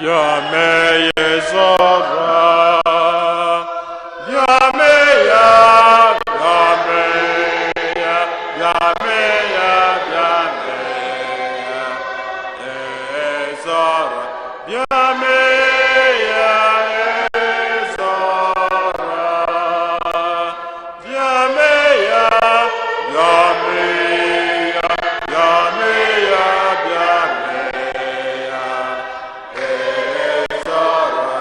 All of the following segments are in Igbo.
bịa mee ya eze ọra. Bịa mee ya, bịa mee ya, bịa mee ya, bịa mee ya eze ọra. Bịa mee ya eze ọra. Bịa mee ya, bịa mee ya, bịa mee ya, bịa mee ya eze ọra.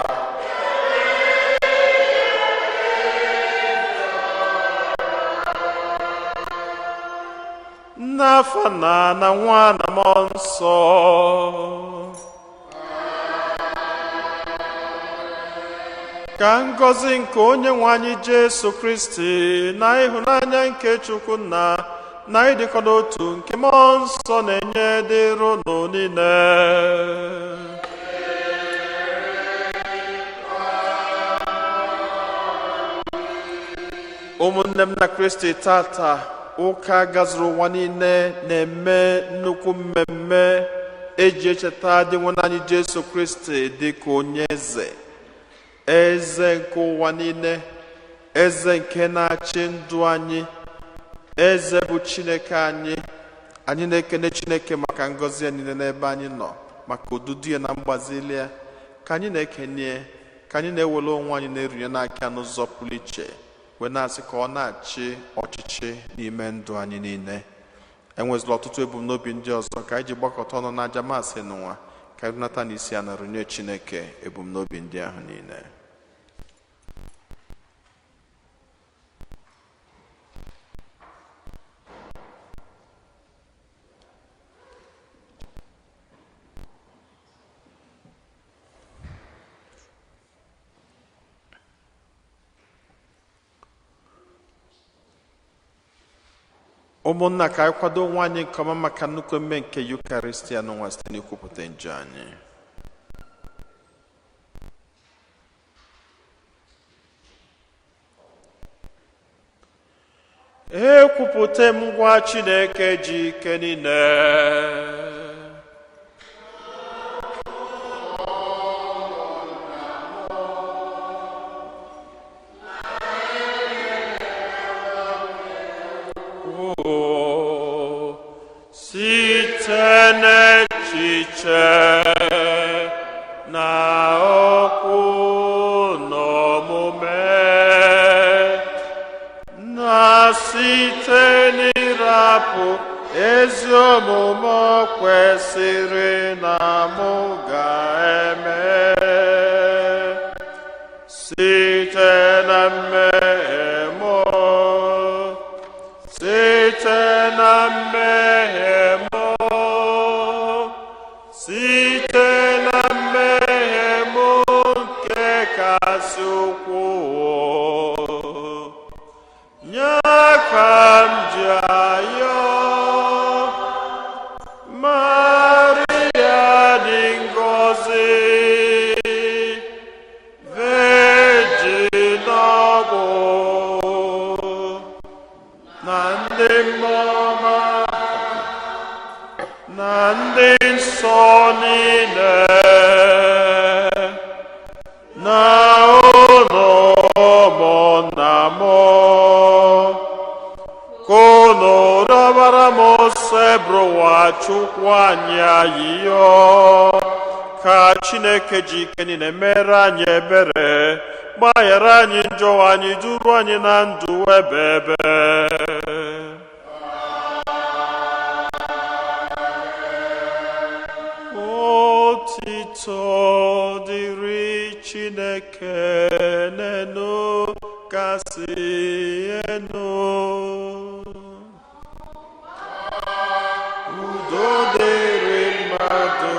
N'afọ na na nwa na mmụọ nsọ. Ka ngọzi nke onye nwe anyị Jesu Kristi na ịhụnanya nke Chukwu nna na ịdịkọ n'otu nke mmụọ nsọ na-enye dịrị unu niile. Ụmụnne m na Kristi, tata ụka gazuru ụwa niile na-eme nnukwu mmemme eji echeta Dinwenụ anyị Jesu Kristi dịka onye eze, eze nke ụwa niile, eze nke na-achị ndụ anyị, eze bụ Chineke anyị. Anyị na-ekene Chineke maka ngọzi ya niile n'ebe anyị nọ, maka odudu ya na mgbazili ya. Ka anyị na-ekene, ka anyị na-ewere onwe anyị na-erunye n'aka n'ụzọ pụrụ iche, wee na-asị ka ọ na-achị ọchịchị n'ime ndụ anyị niile. Enwezila ọtụtụ ebumnobi ndị ọzọ ka anyị ji gbakọta ọnụ n'aja maasị n'ụwa, ka anyị nata n'isi ya na runye Chineke ebumnobi ndị ahụ niile. Ụmụnna, ka anyị kwado onwe anyị nke ọma maka nnukwu emume nke Yukaristia n'ụwa site n'ikwupụta njọ anyị. Ekwupụta m ngwa Chineke ji ike niile. Site n'echiche na okwu na omume, na site n'ịrapụ ezi omume kwesịrị na mụ ga-eme, site na mmehie mụ, site na mmehie mụ, site na mmehie mụ nke kasị ukwuu, nye ka m ji ayọ Maria dị ngọzi, Virgin ọbụ na ndị mmụọ ọma na ndị nsọ niile, na unu ụmụnna m, ka unu rịọbara m Osebụrụwa Chukwu anyị ayịyọ, ka Chineke ji ike niile mere anyị ebere, gbaghara anyị njọ anyị, duru anyị na ndụ ebebe. Otito dịrị Chineke n'enu kasị enu. Udo dịrị mmadụ.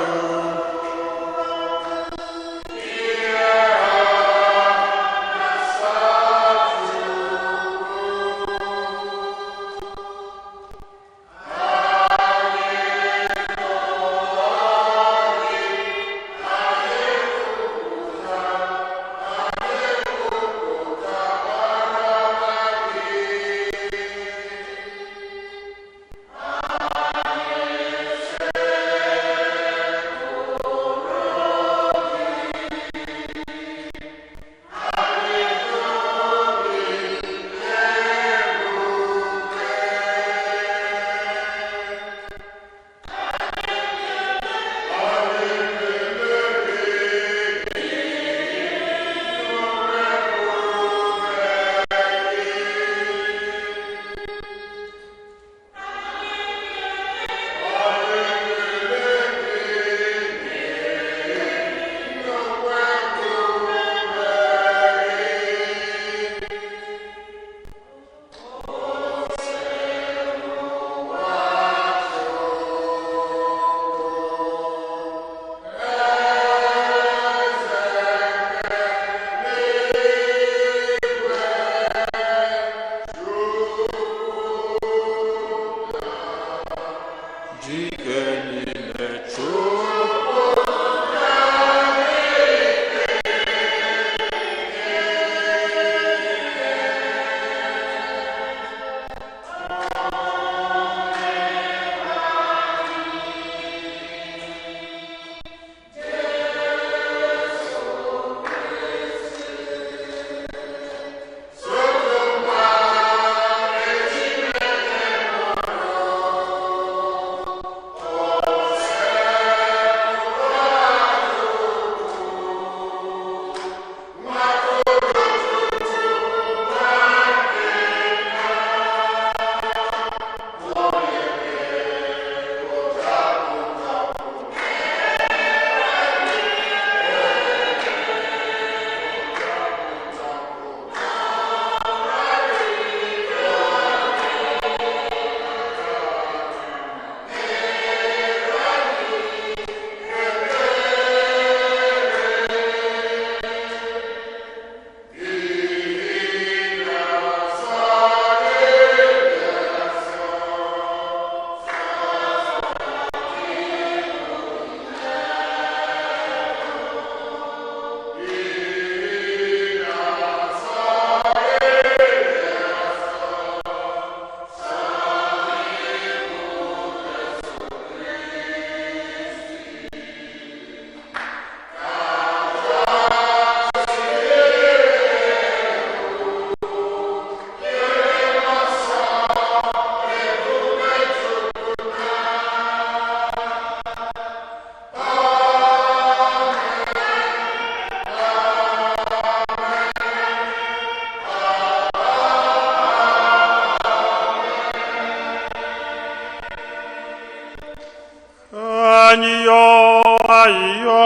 Anyị yọọ ayịyọ.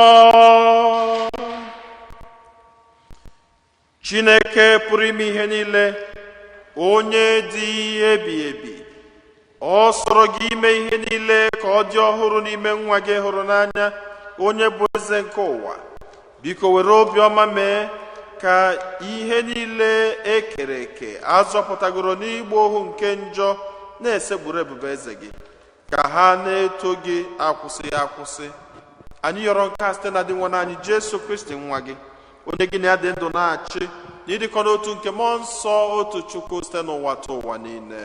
Chineke pụrụ ime ihe niile, onye dị ebi ebi, ọ sọrọ gị ime ihe niile ka ọ dị ọhụrụ n'ime nwa gị hụrụ n'anya, onye bụ eze nke ụwa. Biko were obiọma mee ka ihe niile ekere eke azọpụtagoro n'igba ohu nke njọ na-esekpuru ebube eze gị, ka ha na-eto gị akwụsịghị akwụsị. Anyị yọrọ nke a site na dị nwa anyị Jesu Kristi nwa gị, onye gị na ya dị ndụ na-achị na ịdịkọ n'otu nke mmụọ nsọ otu Chukwu site n'ụwa ta ụwa niile.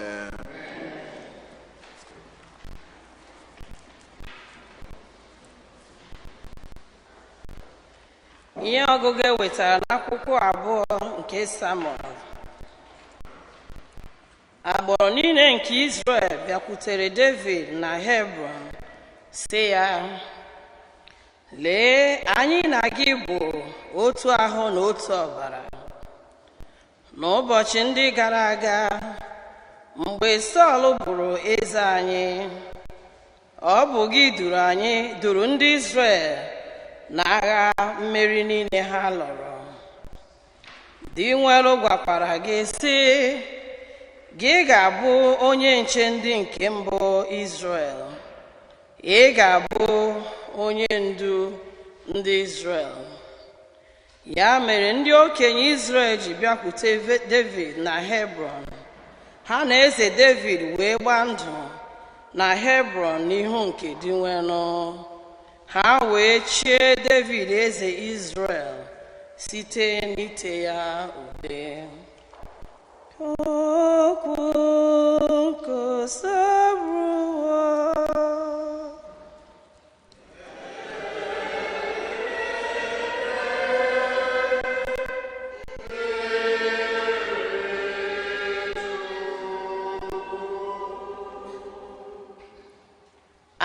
Ihe ọgụgụ e wetara n'akwụkwọ abụọ nke Samuel. Agbụrụ niile nke Izrel bịakwutere Devid na Hebron sị ya, lee, anyị na gị bụ otu ahụ na otu ọbara. N'ụbọchị ndị gara aga, mgbe Sọl bụrụ eze anyị, ọ bụ gị duru anyị duru ndị Izrel n'agha mmeri niile ha lụrụ. Dinwelu gwakwara gị sị, gị ga-abụ onye nche ndị nke mbụ Izrel. Ị ga-abụ onye ndu ndị Izrel. Ya mere ndị okenye Izrel ji bịakwute Devid na Hebron. Ha na eze Devid wee gbaa ndụ na Hebron n'ihu nke Dinwenụ. Ha wee chie Devid eze Izrel site n'ite ya ude. Okwu nke Osebụrụwa.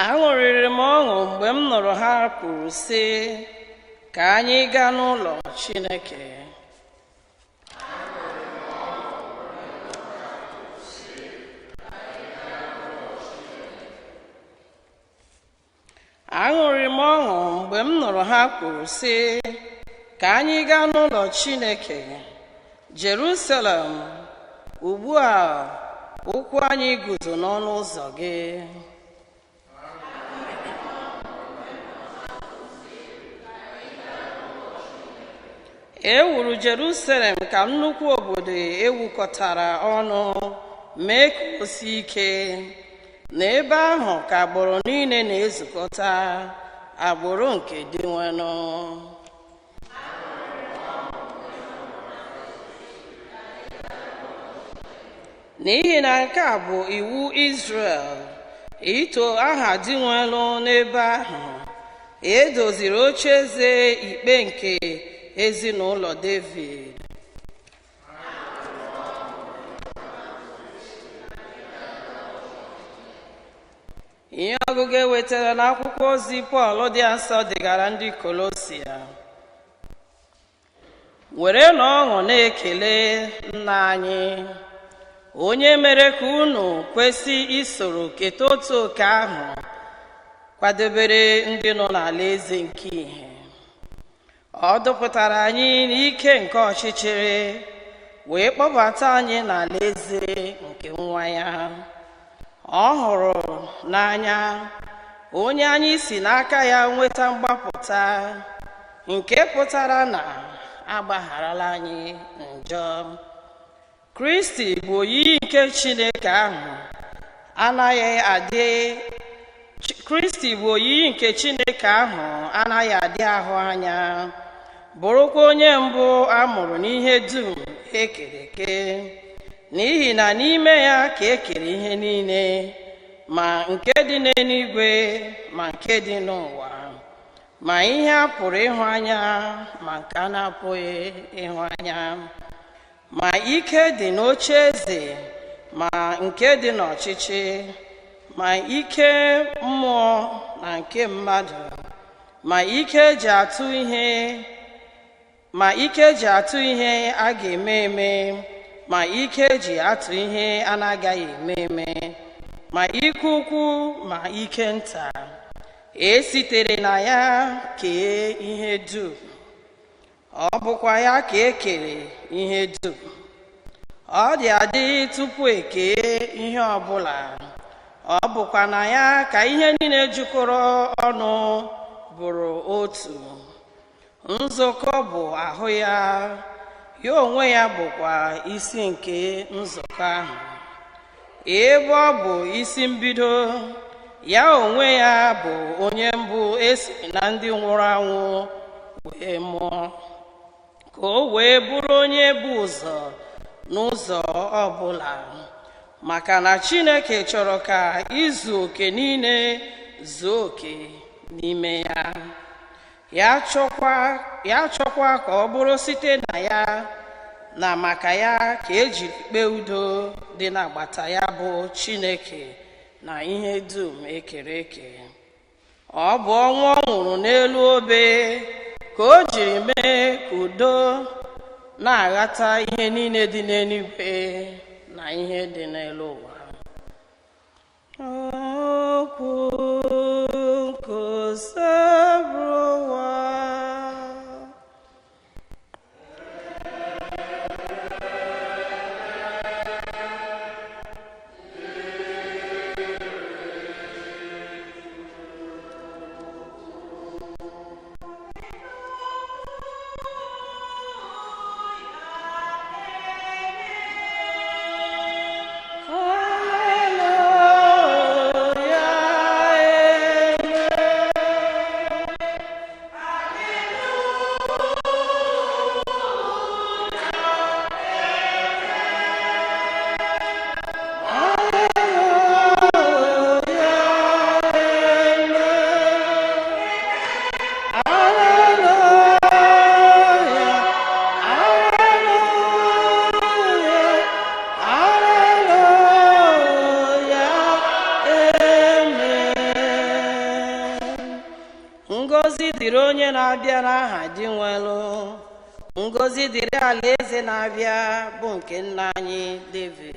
Aṅụrịrị m ọṅụ mgbe m nụrụ ha kwuru sị, ka anyị gaa n'ụlọ Chineke. Aṅụrị m ọṅụ mgbe m nụrụ ha kwuru sị, ka anyị gaa n'ụlọ Chineke. Jerusalem, ugbu a ụkwụ anyị guzo n'ọnụ ụzọ gị. E wuru Jerusalem ka nnukwu obodo ewukọtara ọnụ mee ka o sie ike. N'ebe ahụ ka agbụrụ niile na-ezukọta, agbụrụ nke Dinwenụ. N'ihi na nke a bụ iwu Izrel, ito aha Dinwenụ n'ebe ahụ. E doziri ocheeze ikpe nke ezinụlọ Devid. Ihe ọgụgụ e wetara n'akwụkwọ ozi Pọl dị asọ dịgara ndị Kolosia. Were na ọṅụ na-ekele nna anyị, onye mere ka unu kwesị isoro keta otu oke ahụ kwadebere ndị nọ n'alaeze nke ìhè. Ọ dọpụtara anyị n'ike nke ọchịchịrị wee kpọbata anyị n'alaeze nke nwa ya. Ọ hụrụ n'anya, onye anyị si n'aka ya nweta mgbapụta, nke pụtara na agbagharala anyị njọ. Kristi bụ oyiyi nke Chineke ahụ anaghị adị Kristi bụ oyiyi nke Chineke ahụ anaghị adị ahụ anya, bụrụkwa onye mbụ a mụrụ n'ihe dum ekere eke. N'ihi na n'ime ya ka e kere ihe niile, ma nke dị n'eluigwe ma nke dị n'ụwa, ma ihe a pụrụ ịhụ anya ma nke a na-apụghị ịhụ anya, ma ike dị n'ocheeze ma nke dị n'ọchịchị, ma ike mmụọ na nke mmadụ, ma ike eji atụ ihe ma ike eji atụ ihe a ga-eme eme, ma ike eji atụ ihe a na-agaghị eme eme, ma ike ukwu ma ike nta. E sitere na ya kee ihe dum, ọ bụkwa ya ka e kere ihe dum. Ọ dị adị tupu e kee ihe ọbụla, ọ bụkwa na ya ka ihe niile jikọrọ ọnụ bụrụ otu. Nzukọ bụ ahụ ya, ya onwe ya bụkwa isi nke nzukọ ahụ. Ebe ọ bụ isi mbido, ya onwe ya bụ onye mbụ esi na ndị nwụrụ anwụ wee mụọ, ka o wee bụrụ onye bụ ụzọ n'ụzọ ọbụla, maka na Chineke chọrọ ka izu oke niile zuo oke n'ime ya. Ya chọkwa ka ọ bụrụ site na ya na maka ya ka ejiri kpee udo dị n'agbata ya bụ Chineke na ihe dum ekere eke. Ọ bụ ọnwụ ọ nwụrụ n'elu obe ka o jiri mee ka udo na-aghata ihe niile dị n'eluigwe na ihe dị n'elu ụwa. Okwu nke Osebụrụwa. Ngọzi dịrị onye na-abịa n'aha Dinwelu. Ngọzi dịrị alaeze na-abịa bụ nke nna anyị David.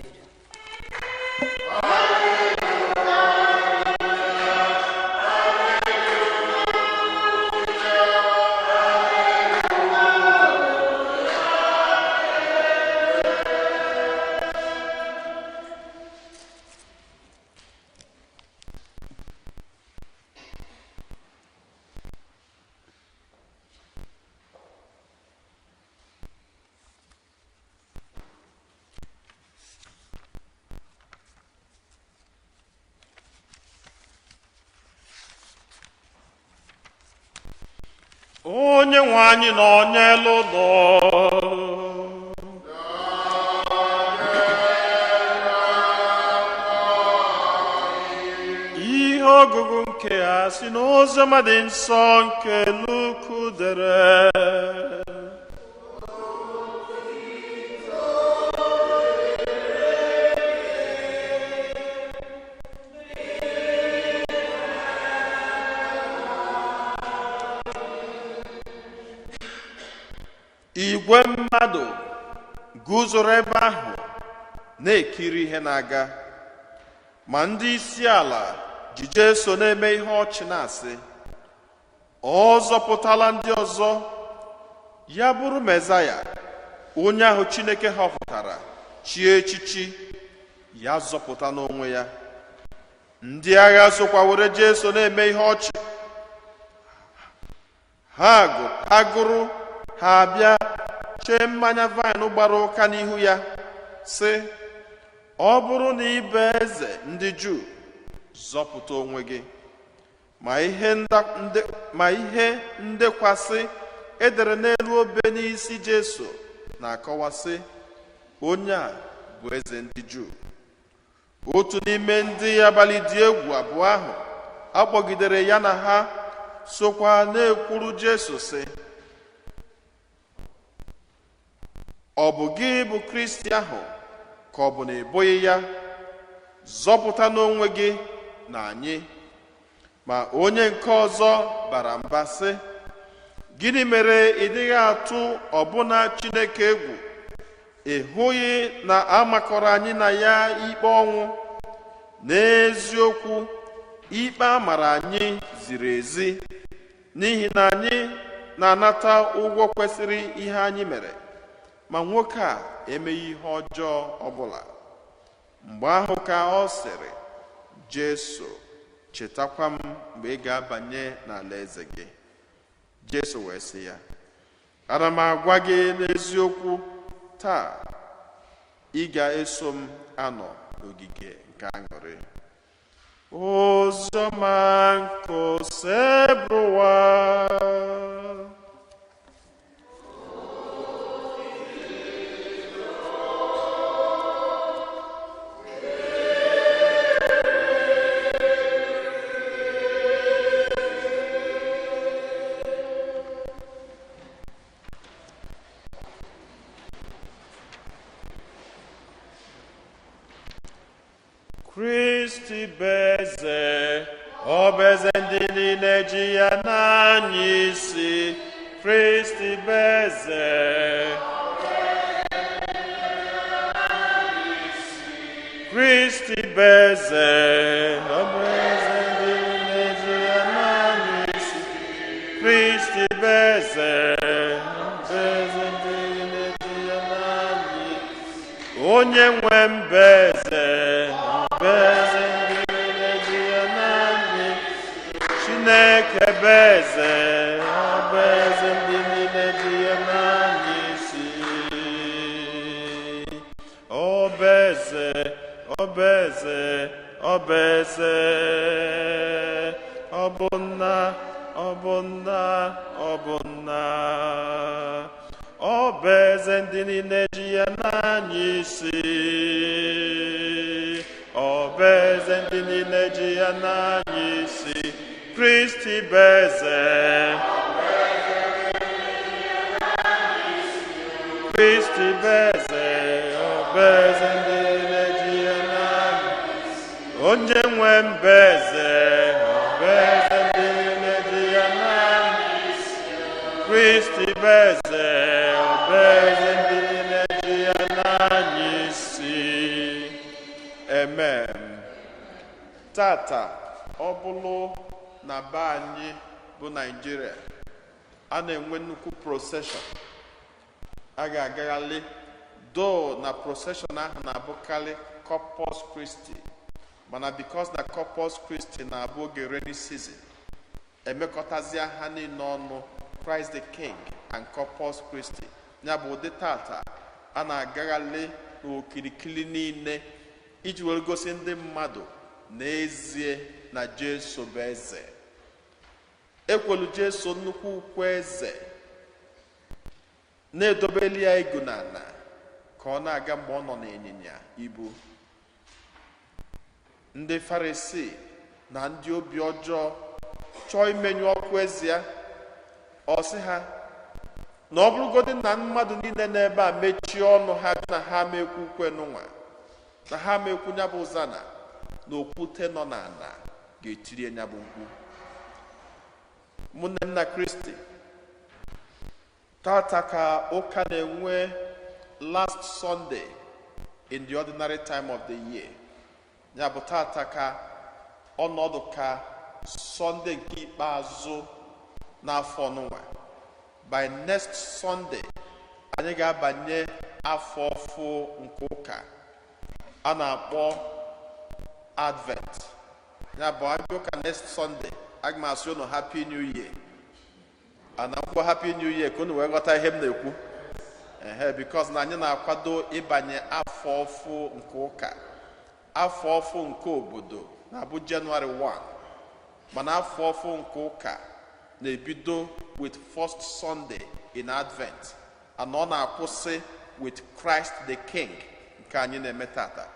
Onye nwe anyị nọ n'elu ụlọ. Ihe ọgụgụ nke a si n'Oziọma dị nsọ nke Luku dere. Igwe mmadụ guzoro ebe ahụ na-ekiri ihe na-aga, ma ndị isi ala ji Jesu na-eme ihe ọchị na-asị, ọ zọpụtala ndị ọzọ, ya bụrụ Mezaya, onye ahụ Chineke họpụtara chie echichi, ya zọpụta n'onwe ya. Ndị agha sokwa were Jesu na-eme ihe ọchị. Ha gụrụ ha abịa chee mmanya vaịn gbara ụka n'ihu ya, sị, ọ bụrụ na ị bụ eze ndị Juu, zọpụta onwe gị. Ma ihe ndekwasị edere n'elu obe n'isi Jesu na-akọwasị, onye a bụ eze ndị Juu. Otu n'ime ndị abalị dị egwu abụọ ahụ akpọgidere ya na ha sokwa na-ekwuru Jesu sị, ọ bụ gị bụ Kristi ahụ, ka ọ bụ na ị bụghị ya? Zọpụta n'onwe gị na anyị. Ma onye nke ọzọ bara mba sị, gịnị mere ị dịghị atụ ọbụna Chineke egwu? Ị hụghị na a makọrọ anyị na ya ikpe ọnwụ? N'eziokwu, ikpe a mara anyị ziri ezi, n'ihi na anyị na-anata ụgwọ kwesịrị ihe anyị mere, ma nwoke a emeghị ihe ọjọọ ọbụla. Mgbe ahụ ka ọ sịrị, Jesu, chetakwa m mgbe ị ga-abanye n'alaeze gị. Jesu wee sị ya, ana m agwa gị n'eziokwu, taa ị ga-eso m anọ n'ogige nke aṅụrị. Oziọma nke Osebụrụwa. Kristi bụ eze, ọ bụ eze ndị niile ji ya n'anya isi. Kristi bụ eze. Kristi bụ eze, ọ bụ eze ndị niile ji ya n'anya isi. Kristi bụ eze, ọ bụ eze ndị niile ji ya n'anya isi. Onye nwe m bụ eze, bụ eze ndị niile ji ya n'anya. Chineke bụ eze, ọ bụ eze ndị niile ji ya n'anya isi. Ọ bụ eze, ọ bụ eze, ọ bụ eze, ọ bụ nna, ọ bụ nna, ọ bụ nna. Ọ bụ eze ndị niile ji ya n'anya isi. Ọ bụ eze ndị niile ji ya n'anya isi. Kristi bụ eze. Kristi bụ eze, ọ bụ eze ndị niile ji ya n'anya. Onye nwe m bụ eze, ọ bụ eze ndị niile ji ya n'anya. Kristi bụ eze, ọ bụ eze ndị niile ji ya n'anya isi. Amen. Tata, ọ bụrụ na be anyị bụ Naịjirịa, a na-enwe nnukwu procession. A ga-agagharị doo na procession ahụ na-abụkarị Corpus Christi, mana because na Corpus Christi na-abụ oge rainy season, emekọtazie ha niile ọnụ, Christ the King and Corpus Christi. Ya bụ ụdị tata a na-agagharị n'okirikiri niile iji were gosi ndị mmadụ n'ezie na Jesu bụ eze. Ekwelu Jesu nnukwu ukwu eze, na-edobeli ya ego n'ala ka ọ na-aga mgbe ọ nọ n'ịnyịnya ibu. Ndị Farisii na ndị obi ọjọọ chọọ imenyu ọkụ eze ya, ọ sị ha na ọ bụrụgodị na mmadụ niile n'ebe a mechie ọnụ ha na ha mekwu ukwe n'ụwa, na ha mekwu ya bụ ụzana, na okwute nọ n'ala ga-etiri ya bụ mkpu. Ụmụnne m na Kristi, tata ka ụka na-enwe last Sunday in the ordinary time of the year. Ya bụ tata ka ọnọdụ ka Sunday nke ikpeazụ n'afọ ọnụnwa. By next Sunday, anyị ga-abanye afọ ọfụ nke ụka a na-akpọ Advent. Ya bụ abịa ụka next Sunday, aga m asị unu Happy New Year. Ana nkwuo Happy New Year ka unu wee ghọta ihe m na-ekwu. Ehe, because na anyị na-akwado ịbanye afọ ọfụ nke ụka. Afọ ọfụ nke obodo na-abụ January 1, mana afọ ọfụ nke ụka na-ebido with first Sunday in Advent, and ọ na-akwụsị with Christ the King nke anyị na-eme tata.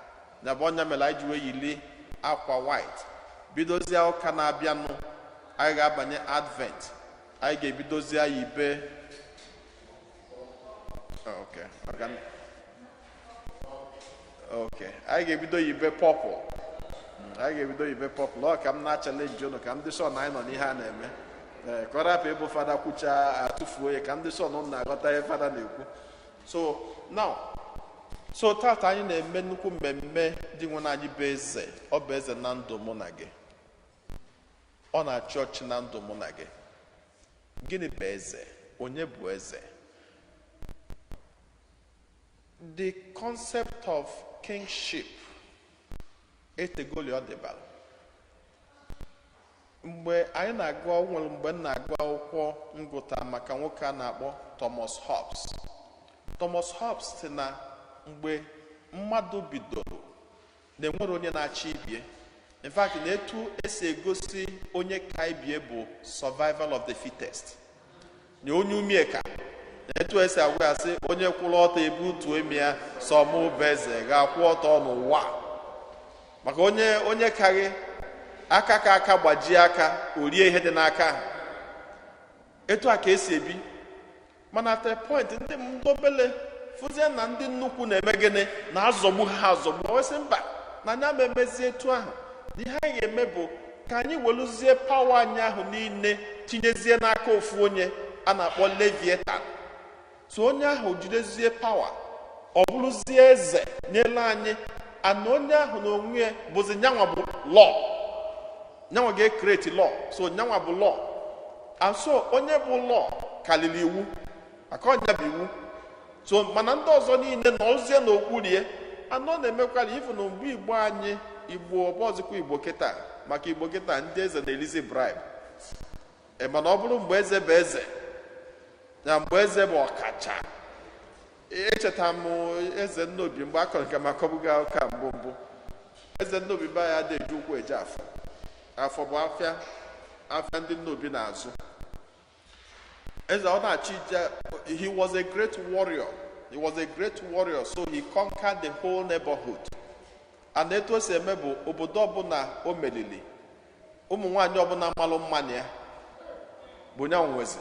Ya bụ onye mere anyị ji wee yili akwa white. Bidozie ụka na-abịanụ, anyị ga-abanye Advent. Anyị ga-ebidozie yibe. Okay. Anyị ga-ebido yibe purple. Anyị ga-ebido yibe purple. Ọ ka m na-achalenji unu ka m dị sure na anyị nọ n'ihe a na-eme. Ka ọ rapụ ịbụ fada kwucha atụfuo ya ka ndị sọ nọ na-aghọta ihe fada na-ekwu. So now, so tata anyị na-eme nnukwu mmemme dị nwe na anyị bụ eze, ọ bụ eze na ndụ mụ na gị. Ọ na-achị ọchị na ndụ mụ na gị. Gịnị bụ eze? Onye bụ eze? The concept of kingship etegoli ọ dịbara. Mgbe anyị na-agụ, nwere mgbe m na-agụ akwụkwọ ngụta maka nwoke a na-akpọ Thomas Hobbes. Thomas Hobbes sị na mgbe mmadụ bidoro na enwere onye na-achị ibie. In fact, na etu esi egosi onye ka ibie bụ survival of the fittest. Na onye umie ka na etu esi agwa ya sị onye kwụrụ ọtọ ebu utu emi ya sọ mụ bụ eze ga-akwụ ọtọ n'ụwa. Maka onye kaghị aka ka aka gbajie aka o rie ihe dị n'aka ahụ. Etu a ka esi ebi. Mana at a point ndị obele fụzie na ndị nnukwu na-eme gịnị, na-azọgbu ha azọgbu. O sị mba, na anyị ama emezi etu ahụ. Na ihe anyị ga-eme bụ ka anyị weluzie power anyị ahụ niile tinyezie n'aka ofu onye a na-akpọ Leviathan. So onye ahụ jidezie power, ọ bụrụzie eze n'elu anyị. Ana onye ahụ na onwe ya bụzi nyanwa bụ law. Nyanwa ga-ecreate law. So nyanwa bụ law. And so onye bụ law karịrị iwu, maka ọnya bụ iwu. So mana ndị ọzọ niile na ozie n'okpuru ya. Anọ na-emekwara ifu na mgbe Igbo anyị, Igbo ọbọzikwa Igbo kịta, maka Igbo kịta ndị eze na-elizi bribe. Mana ọ bụrụ mgbe eze bụ eze, na mgbe eze bụ ọkacha. Echeta m eze nnobi mgbe akọrọ nke maka ọbụghị ụka mbụ. Eze nnobi be ya adịghị eji ụkwụ eje afọ. Afọ bụ afịa, afịa ndị nnobi na-azụ. Eze ọ na-achị ije, he was a great warrior. He was a great warrior, so he conquered the whole neighborhood. And etu o si eme bụ obodo ọbụla o melili, ụmụ nwaanyị ọbụla malụ mma na ya bụ onye nwezi.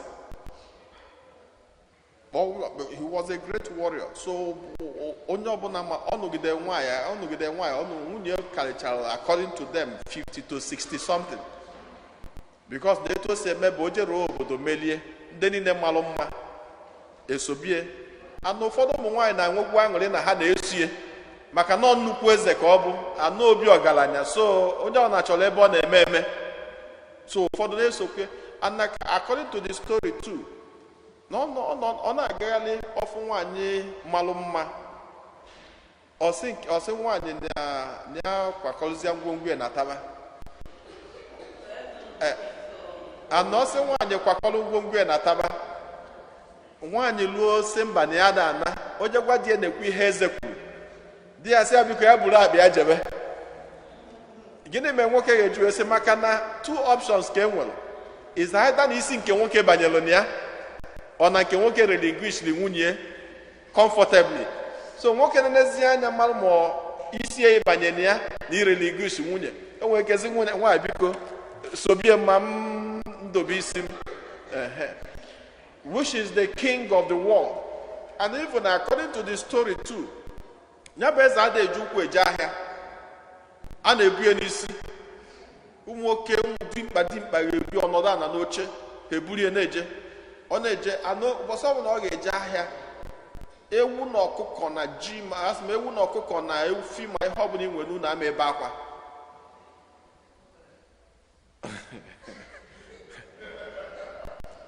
He was a great warrior, so onye ọbụla ma ọ nụgide nwaanyị, ọ nụgide nwaanyị, ọ nụ nwunye karịchara according to them 50 to 60 something. Because na etu o si eme bụ o jere obodo melie, ndị niile malụ mma esobie. Anụ ụfọdụ ụmụ nwaanyị na-enwekwu aṅụrị na ha na-esie maka na ọ nnukwu eze ka ọ bụ, anụ obi ọgaranya, so onye ọ na-achọrọ ebe ọ na-eme eme. So ụfọdụ na-esokwe. And according to the story too, na ọ na-agagharị ọfụ nwaanyị malụ mma, ọsị nwaanyị na ya kwakọrọzie ngwongwo ya na taba. Ana ọsị nwaanyị kwakọrọ ngwongwo ya na taba. Nwaanyị luo sị mba na ya na-ana, onye gwa di ya na-ekwu ihe eze kwuru. Di ya sị ya biko ya buru akpa ya jebe. Gịnị mere nwoke ga-eji wee sị? Maka na two options ka e nwere. Is either na isi nke nwoke banyere na ya, ọ na nke nwoke relinquishli nwunye comfortably. So nwoke na-enezi anya mara ma isi ya ịbanye na ya na irelinquish nwunye. E nwere ike sị nwunye nwaanyị biko sobie ma m ndobe isi m. Which is the king of the world. And even according to the story too, ya bụ eze ada eji ụkwụ eje ahịa, a na-ebu ya n'isi. Ụmụ nwoke dimkpa dimkpa ga-ebu ọnọdụ ana n'oche, ha eburu ya na-eje. Ọ na-eje anụ ụbọchị ọbụla ọ ga-eje ahịa, ewu na ọkụkọ na ji, ma asị m ewu na ọkụkọ na efi ma ihe ọbụla ị nwere n'ụlọ ama ebe akwa.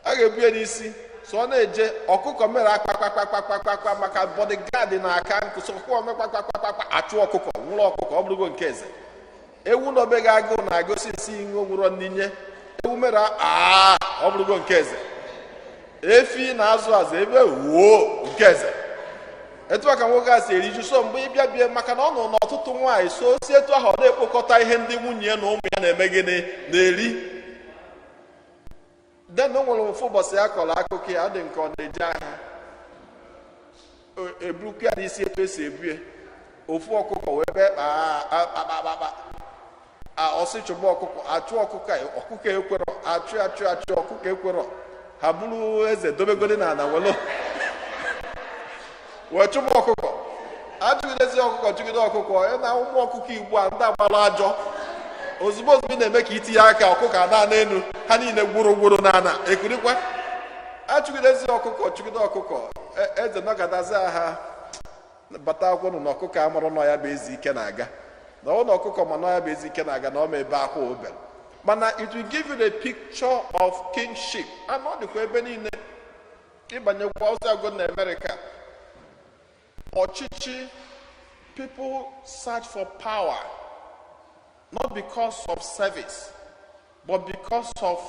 A ga-ebu ya n'isi. So ọ na-eje ọkụkọ mere akpakpakpakpakpakpa maka bodyguard na-aka nkụ. So ọkụkọ mee kpakpakpakpakpa achụ ọkụkọ, nwụrụ ọkụkọ, ọ bụrụgo nke eze. Ewu na obega agụụ na-agosi nsị ihe nwụrụ n'inye. Ewu mere aa, ọ bụrụgo nke eze. Efi na-azụ azụ ebe wuo nke eze. Etu a ka nwoke a si eriju. So mgbe ịbịa bie maka na ọ nọ n'ọtụtụ nwaanyị, so si etu ahụ ọ na-ekpokọta ihe ndị nwunye ya na ụmụ ya na-eme gịnị na-eri. Then o nwere ofu ụbọchị ya kọrọ akụkọ ya, ọ dị nke ọ na-eje ahịa. Eburukwa ya n'isi etu esi ebu ya. Ofu ọkụkọ wee bee kpaa. Ọsị chụgbu ọkụkọ, achụ ọkụkọ, ọkụkọ ekwerọ, achụ achụ achụ ọkụkọ ekwerọ. Ha bụrụ eze dobegodi n'ala welu. Wee chụgbu ọkụkọ. Achụgidezi ọkụkọ, chụgide ọkụkọ, ya na ụmụ ọkụkọ Igbo a ndị agbara ajọ. Ozugbo ozugbo na-eme ka itinye aka ọkụkọ ana n'elu, ha niile gwuru gwuru n'ala, ekurikwa. Achụgidezi ọkụkọ, chụgide ọkụkọ, eze nọkọtazi ha bata akwụkwọ na ọkụkọ amarụ nọ ya bụ ezi ike na-aga. Na ọ na ọkụkọ ma nọ ya bụ ezi ike na-aga na ọ ma ebe akwa obere. Mana it will give you the picture of kingship. And ọ dịkwa ebe niile. Ịbanyekwa ọzọ agụ na America. Ọchịchị, people search for power, not because of service, but because of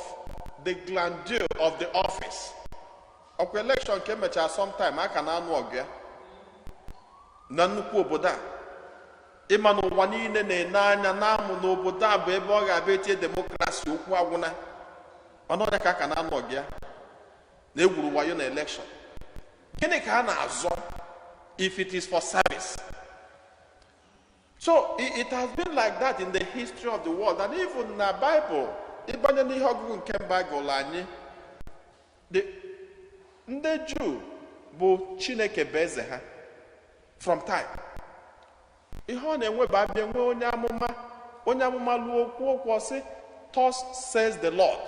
the grandeur of the office. Ọkwa election nke emechara sometime a ka na-anụ ọgụ ya na nnukwu obodo a. Ịma na ụwa niile na-ene anya na-amụ n'obodo a bụ ebe ọ ga-abịa etinye democracy, okwu agwụna. Mana ọnya ka a ka na-anụ ọgụ ya na egwuru wayo na election. Gịnị ka a na-azọ if it is for service? So it has been like that in the history of the world, and even na Bible. Ịbanye n'ihe ọgụgụ nke Baịbụl anyị, ndị Juu bụ Chineke bụ eze ha from time. Ihe ọ na-enwe bụ abịa nwee onye amụma. Onye amụma lụọ okwu okwu, ọ sị, "Thus says the Lord,"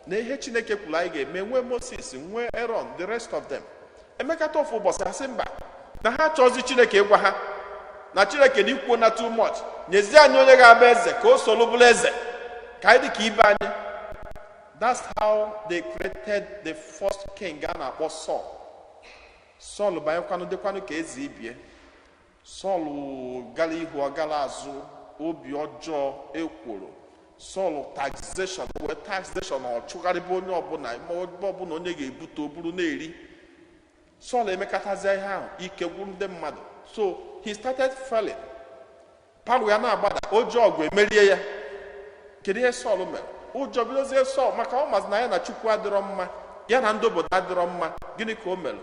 na ihe Chineke kwuru anyị ga-eme. Nwee Moses, nwee Aaron, the rest of them. Emekata, ofu ụbọchị, ha sị mba, na ha chọzi Chineke ịgwa ha na Chineke na ikwuo na too much. Nyezie anyị onye ga-abụ eze ka o soro bụrụ eze ka anyị dị ka ibe anyị. That's how they created the first king a na-akpọ Saul. Saul banyekwanụ dịkwanụ ka eze ibie. Saul gara ihu, ọ gara azụ, obi ọjọọ, ekworo. Saul taxation, wee taxation, ọ chụgharịba onye ọbụla, ma ebe ọbụla onye ga-ebute o buru na-eri. Saul emekatazie ihe ahụ, ike gwuru ndị mmadụ, so he started failing. Power ya na-agbada, ụjọ ọgụ emerie ya. Kedu ihe Saul mere? Ụjọ bidozie Saul, maka ọ mazi na ya na Chukwu adịrọ mma, ya na ndị obodo adịrọ mma. Gịnị ka o mere?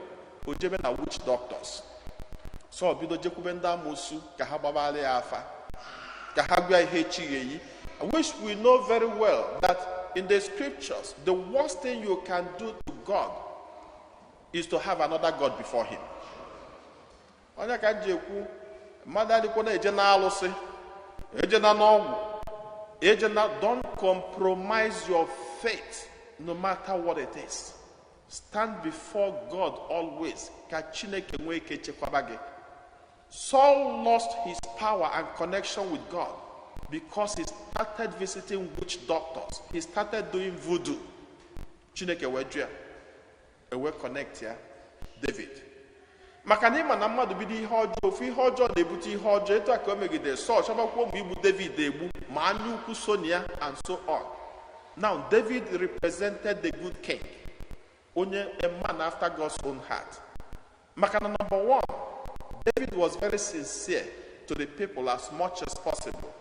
O jebe na witch doctors. Saul bido jekwube ndị amoosu ka ha gbabara ya afa, ka ha gwa ihe echi ga-eyi, which we know very well that in the scriptures, the worst thing you can do to God is to have another god before him. Onye ka m ji ekwu, mmadụ adịkwa na-eje na alụsị, eje na n'ọgwụ, eje na. Don't compromise your faith, no matter what it is. Stand before God always, ka Chineke nwee ike chekwaba gị. Saul lost his power and connection with God because he started visiting witch doctors. He started doing voodoo. Chineke wee jụ ya, ewee connect ya David. Maka na ịma na mmadụ bido ihe ọjọọ, ofu ihe ọjọọ na-ebute ihe ọjọọ. Etu a ka o megidere Saul, chọbakwa ụmụ igbu David egbu, ma anya ukwu so na ya and so on. Now, David represented the good king, onye a man after God's own heart. Maka na number one, David was very sincere to the people as much as possible.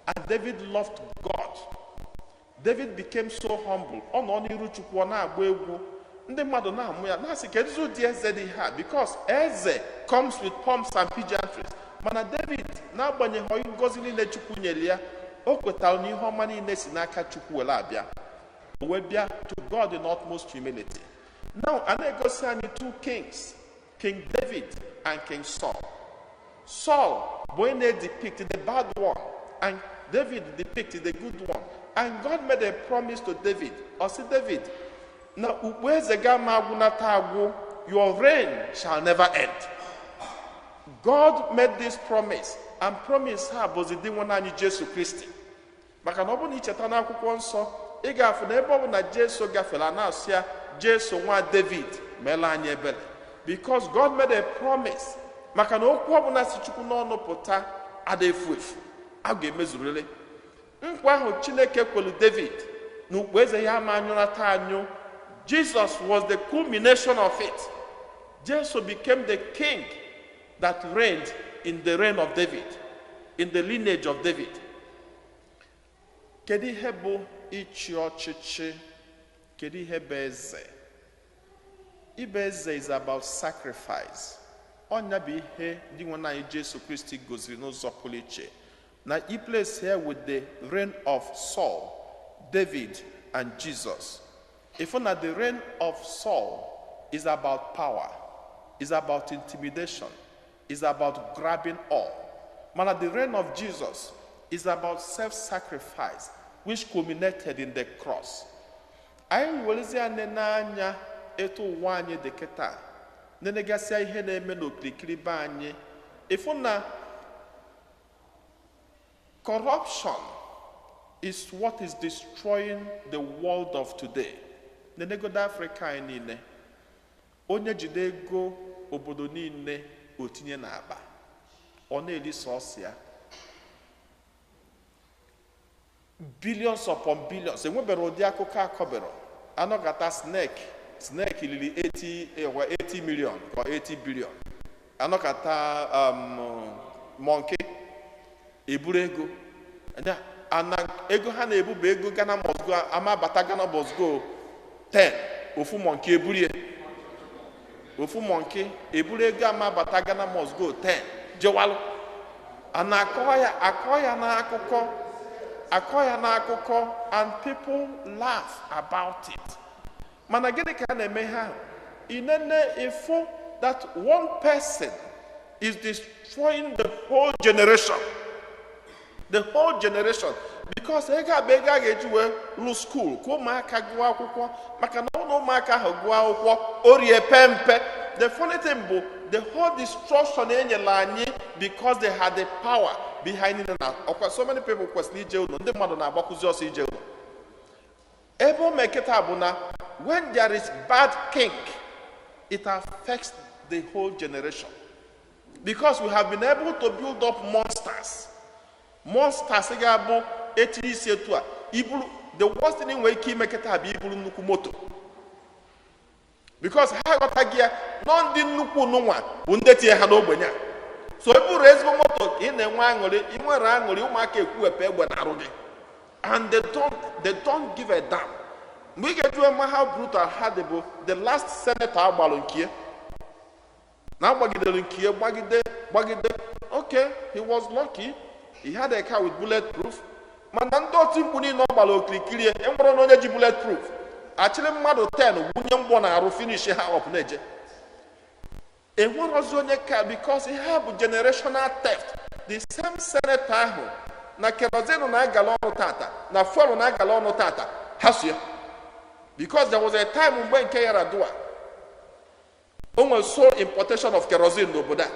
And David loved God. David became so humble. Ọ nọ n'iru Chukwu, ọ na-agba egwu. Ndị mmadụ na-amụ ya, na-asị, kedu ụdị eze dị ha? Because eze comes with pomps and pageantries. Mana David, n'agbanyeghị ngọzi niile Chukwu nyere ya, o kwetara na ihe ọma niile si n'aka Chukwu were abịa. O wee bịa to God in utmost humility. Now, a na-egosi anyị two kings, King David and King Saul. Saul bụ onye na-depict the bad one, and David depicted the good one. And God made a promise to David. Ọ sị David, na ukpu eze ga ama agwụnata agwụ, your reign shall never end. God made this promise, and promise ha bụzi dị nwe anyị Jesu Kristi. Maka na ọ bụrụ na icheta n'akwụkwọ nsọ, ị ga-afụ na ebe ọ bụ na Jesu gafere, a na-asị ya, "Jesu nwa David, meela anyị ebere." Because God made a promise. Maka na okwu ọbụla si Chukwu n'ọnụ pụta ada efu efu, a ga-emezurịrị. Nkwa ahụ Chineke kwelu David na ukpu eze ya ama anyụnata anyụ, Jesus was the culmination of it. Jesus became the king that reigned in the reign of David, in the lineage of David. Kedu ihe bụ ịchị ọchịchị? Kedu ihe bụ eze? Ịbụ eze is about sacrifice. Ọnya bụ ihe dị nwe anyị Jesu Kristi goziri n'ụzọ pụrụ iche. Na i place here with the reign of Saul, David, and Jesus. If na the reign of Saul is about power, is about intimidation, is about grabbing all. Mana the reign of Jesus is about self-sacrifice, which culminated in the cross. Anyị werezie nene anya etu ụwa anyị dị kịta, nenegasịa ihe na-eme n'okirikiri be anyị, ịfụ na corruption. is what is destroying the world of today. Nenegodo Africa anyị niile, onye jide ego obodo niile o tinye n'akpa, ọ na-eli sọsọ ya. Billions upon billions. Enwebere ụdị akụkọ akọbero. Anọgata snake liri 80 million or 80 billion. Anọgata monkey eburu ego. Ana ego ha na-ebu bụ ego Ghana must go, ama bata Ghana must go 10. Ofu monkey eburie. Ofu monkey eburu ego ama bata Ghana must go 10. Jewalụ. Ana akọ ya n'akụkọ. Akọ ya n'akụkọ and people laugh about it. Mana gịnị ka a na-eme ha? Inene ifo that one person is destroying the whole generation. The whole generation. Because ego a bụ ego a ga-eji wee lụ school ka ụmụaka gụọ akwụkwọ, maka na ụlọ ụmụaka ahụ gụọ akwụkwọ orie pempe. The funny thing bụ the whole destruction enyela anyị because they had the power behind it. Na ọkwa so many people kwesịrị ije ụlọ, ndị mmadụ na-agbakwụzi ọsọ ije ụlọ. Ebe o mekịta bụ na when there is bad king, it affects the whole generation. Because we have been able to build up monsters. Monsters ga-abụ etinye isi etu a, iburu the worst thing nwere ike ime kịta bụ iburu nnukwu moto. Because ha aghọtaghị ya nọ ndị nnukwu nụnwa bụ ndị tinye ha n'ogbenye a. So e buru ezigbo moto ka ị na-enwe aṅụrị, ị nwere aṅụrị ụmụaka ekwuwepụ egbe na arụ gị. And they don't give a damn. Mgbe ị ga-eju ema how brutal ha dị bụ the last senator agbalụ nke na agbagidere nke gbagide. Okay, he was lucky. He had a car with bulletproof. Mana ndị otu mkpu niile ọ gbara okirikiri enwere na onye ji bulletproof. Achịrị mmadụ 10 wunye mgbọ na arụ finish ha up na-eje. Enwerozi onye ka because ihe bụ generational theft. The same senator ahụ na kerosene na-agala ọnụ tata na fuel na-agala ọnụ tata ha so ya. Because there was a time mgbe nke Yar'Adua o nwere sole importation of kerosene n'obodo a.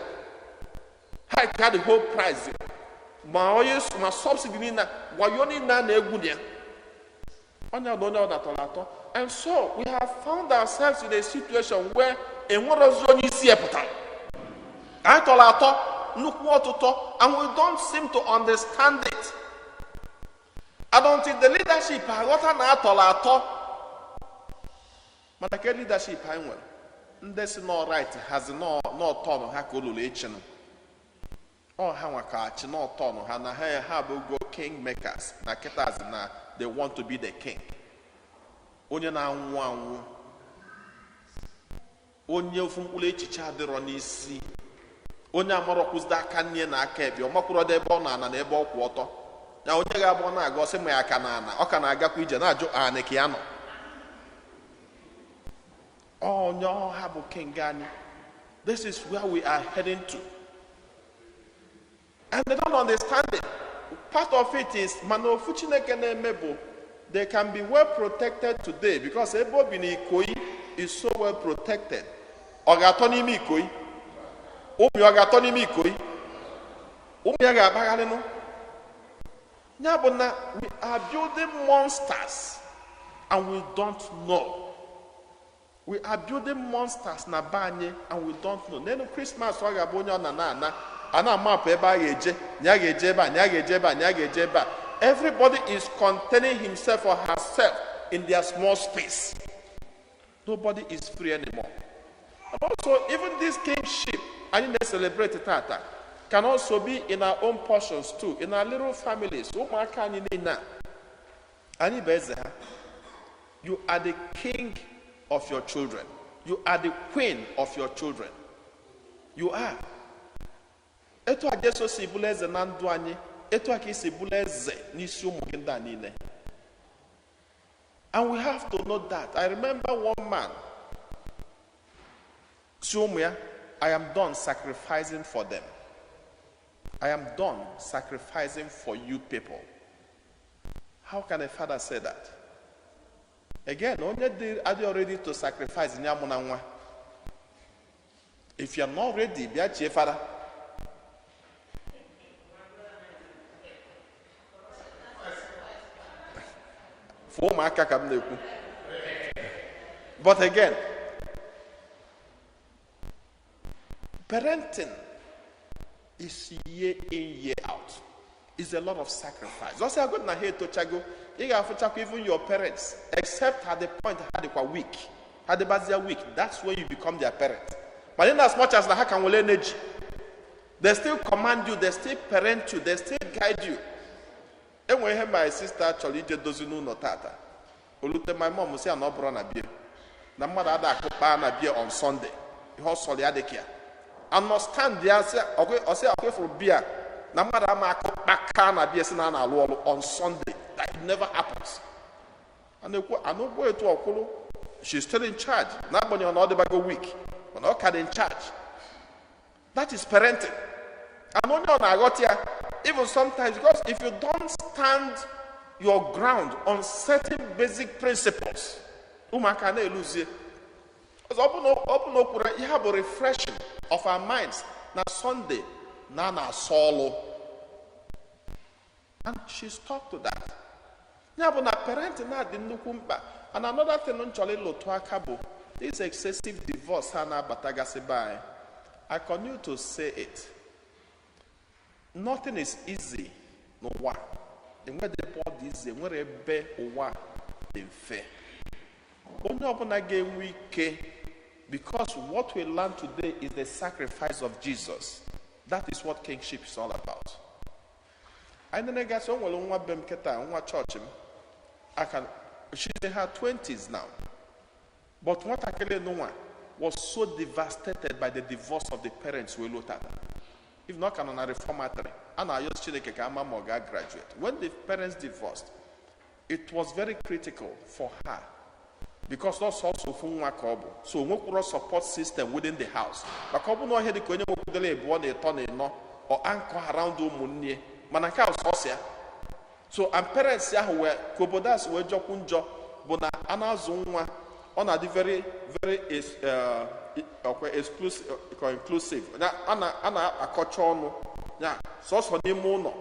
Ha had the whole price. Ma onye ma subsidy niile wayo niile a na-egwu ya. Onye ọdụ onye ọ datọrọ atọ. And so we have found ourselves in a situation where enwerozi onye isi ya pụtara. Anyị tọrọ atọ nnukwu ọtụtọ and we don't seem to understand it. I don't think the leadership aghọta na atọrọ atọ. Mana ke leadership anyị nwere ndị si nọ right hazi n'ọtọnụ ha ka olulu echinụ. Ọ ha nwa ka achị n'ọtọnụ ha na ha bụ go king makers na kịtazi na they want to be the king. Onye na-anwụ anwụ, onye ofu mkpụrụ echiche adịrọ n'isi, onye amarọkwụzide aka nne na aka ekpe, ọ makwụrọdị ebe ọ na-ana na ebe ọ kwụ ọtọ. Ya onye ga-abụ ọ na-aga ọsị ma ya aka na ana, ọ ka na-agakwa ije na-ajụ anị ka ya nọ. Onye ọha bụ king anyị. This is where we are heading to. And they don't understand it. Part of it is mana ofu Chineke na-eme bụ they can be well protected today because ebe obi na Ikoyi is so well protected. Ọ ga-atọ n'ime Ikoyi? Ụmụ ya ọ ga-atọ n'ime Ikoyi? Ụmụ ya ga-akpagharịnụ? Ya bụ na we are building monsters and we don't know. We are building monsters na be anyị and we don't know. N'elu Christmas ọ ga-abụ onye ọ na na-ana a na-amapụ ebe a ga-eje, na ya ga-eje ebe a, na ya ga-eje ebe a, na ya ga-eje ebe a. Everybody is containing himself or herself in their small space. Nobody is free anymore. And also, even this kingship, anyị na-celebrate tata, can also be in our own portions too, in our little families. Ụmụaka anyị niile a, anyị bụ eze ha. You are the king of your children. You are the queen of your children. You are. Etu a Jesu si bụrụ eze na ndụ anyị, etu a ka isi bụrụ eze n'isi ụmụ gị ndị a niile. And we have to know that. I remember one man, si ụmụ ya, I am done sacrificing for them. I am done sacrificing for you people. How can a father say that? Again, onye dị adịghị ready to sacrifice nye amụ na nwa. If you are not ready, bịa chie fada. For ụmụaka ka m na-ekwu. But again, parenting is year in, year out. It's a lot of sacrifice. Ọsị agụ na ha etochago, ị ga-afụchakwa even your parents, except at the point ha dịkwa weak. Ha dịbazia weak, that's when you become their parent. But in as much as na ha ka nwere energy, they still command you, they still parent you, they still guide you. Enwere ihe my sister chọrọ ije dozi n'ụlọ tata. Olute my mom sị ya na ọ bụrụ na bie. Na mmadụ ada akụkpa na bie on Sunday. Ihe ọ sọrọ ya dịka ya. Understand ya sị ọsị akwefuru bia na mmadụ ama akụkpa na bia sị na a na-alụ ọrụ on Sunday. That never happens. A na-ekwu anụgbo etu ọkwụrụ, she's still in charge. N'agbanyeghị na ọ dịbago weak, mana ọ ka dị in charge. That is parenting. And onye ọ na-aghọta ya, even sometimes, because if you don't stand your ground on certain basic principles, ụmụaka na-eluzie. Ọzọ, ọ bụ na o kwuru ihe a bụ refreshing of our minds na Sunday na a na-asọ ọlụ. And she stuck to that. Ya bụ na parenting na-adị nnukwu mkpa. And another thing m chọrọ ịlụtụ aka bụ this excessive divorce ha na-abatagasị be anyị. I continue to say it. Nothing is easy n'ụwa. Enwere ebe ọ dị easy, enwere ebe ụwa dị mfe. Onye ọbụla ga-enwe ike, because what we learn today is the sacrifice of Jesus. That is what kingship is all about. Anyị na-egasị, o nwere nwa be m kịta, nwa chọọchị m. She's in her 20s now. But nwatakịrị nwa was so devastated by the divorce of the parents wee lụta. If not, ka nọ na reformatory, a na-ayọ Chineke ka ama ma ọ ga-graduate. When the parents divorced, it was very critical for her because not sọsọ ofu nwa ka ọ bụ. So o nwekwuro support system within the house. Maka ọ bụ na ọhịa dị ka onye nwekwudere ịbụọ na ịtọ na ịnọ, ọ anchor around ụmụnne, mana nke a sọsọ ya. So and parents ahụ wee ka obodo a si wee jọkwu njọ bụ na a na-azụ nwa, ọ na-adị very very exclusive, inclusive. Na a na-akọcha ọnụ ya sọsọ n'ime ụlọ.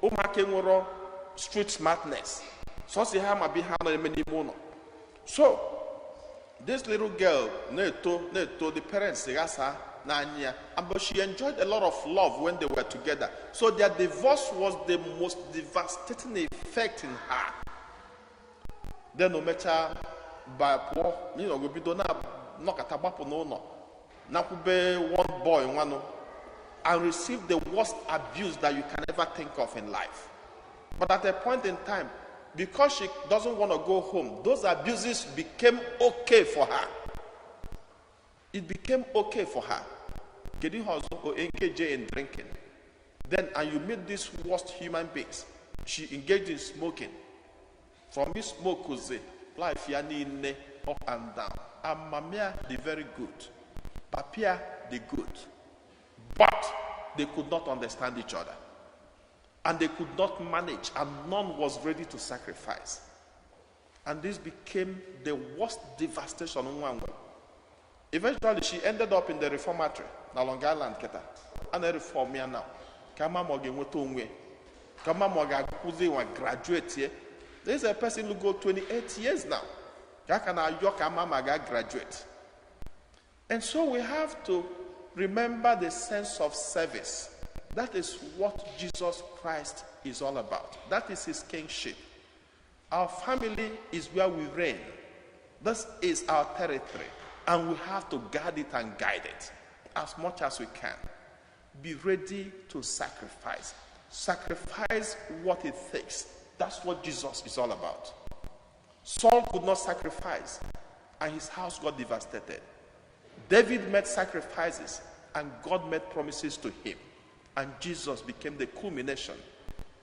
Ụmụaka nwere street smartness, sọsọ ha ma bụ ihe a na-eme n'ime ụlọ. So this little girl na-eto na-eto, the parents ghasa n'anya ya, but she enjoyed a lot of love when they were together. So their divorce was the most devastating effect in her. Then o mechaa ba pụọ, n'ihi na bido na nnọkọta gbapụ n'ụlọ, nakwube one boy nwanụ, and receive the worst abuse that you can ever think of in life. But at a point in time, because she doesn't want to go home, those abuses became okay for her. It became okay for her. Kedu ihe ọzọ? O engage in drinking. Then, and you meet these worst human beings. She engaged in smoking. From this smoke, life ya niile up and down. And mamia, the very good. Papia, the good. But they could not understand each other. And they could not manage, and none was ready to sacrifice. And this became the worst devastation in one way. Eventually, she ended up in the reformatory, na Long Island, keta. And they reform here now. Kama mo ga-enweta onwe. Kama mo ga-akụzi nwa graduate here. There is a person who go 28 years now. Ka aka na-ayọ ka ama ma ga graduate. And so we have to remember the sense of service. That is what Jesus Christ is all about. That is his kingship. Our family is where we reign. This is our territory. And we have to guard it and guide it as much as we can. Be ready to sacrifice. Sacrifice what it takes. That's what Jesus is all about. Saul could not sacrifice, and his house got devastated. David made sacrifices, and God made promises to him. And Jesus became the culmination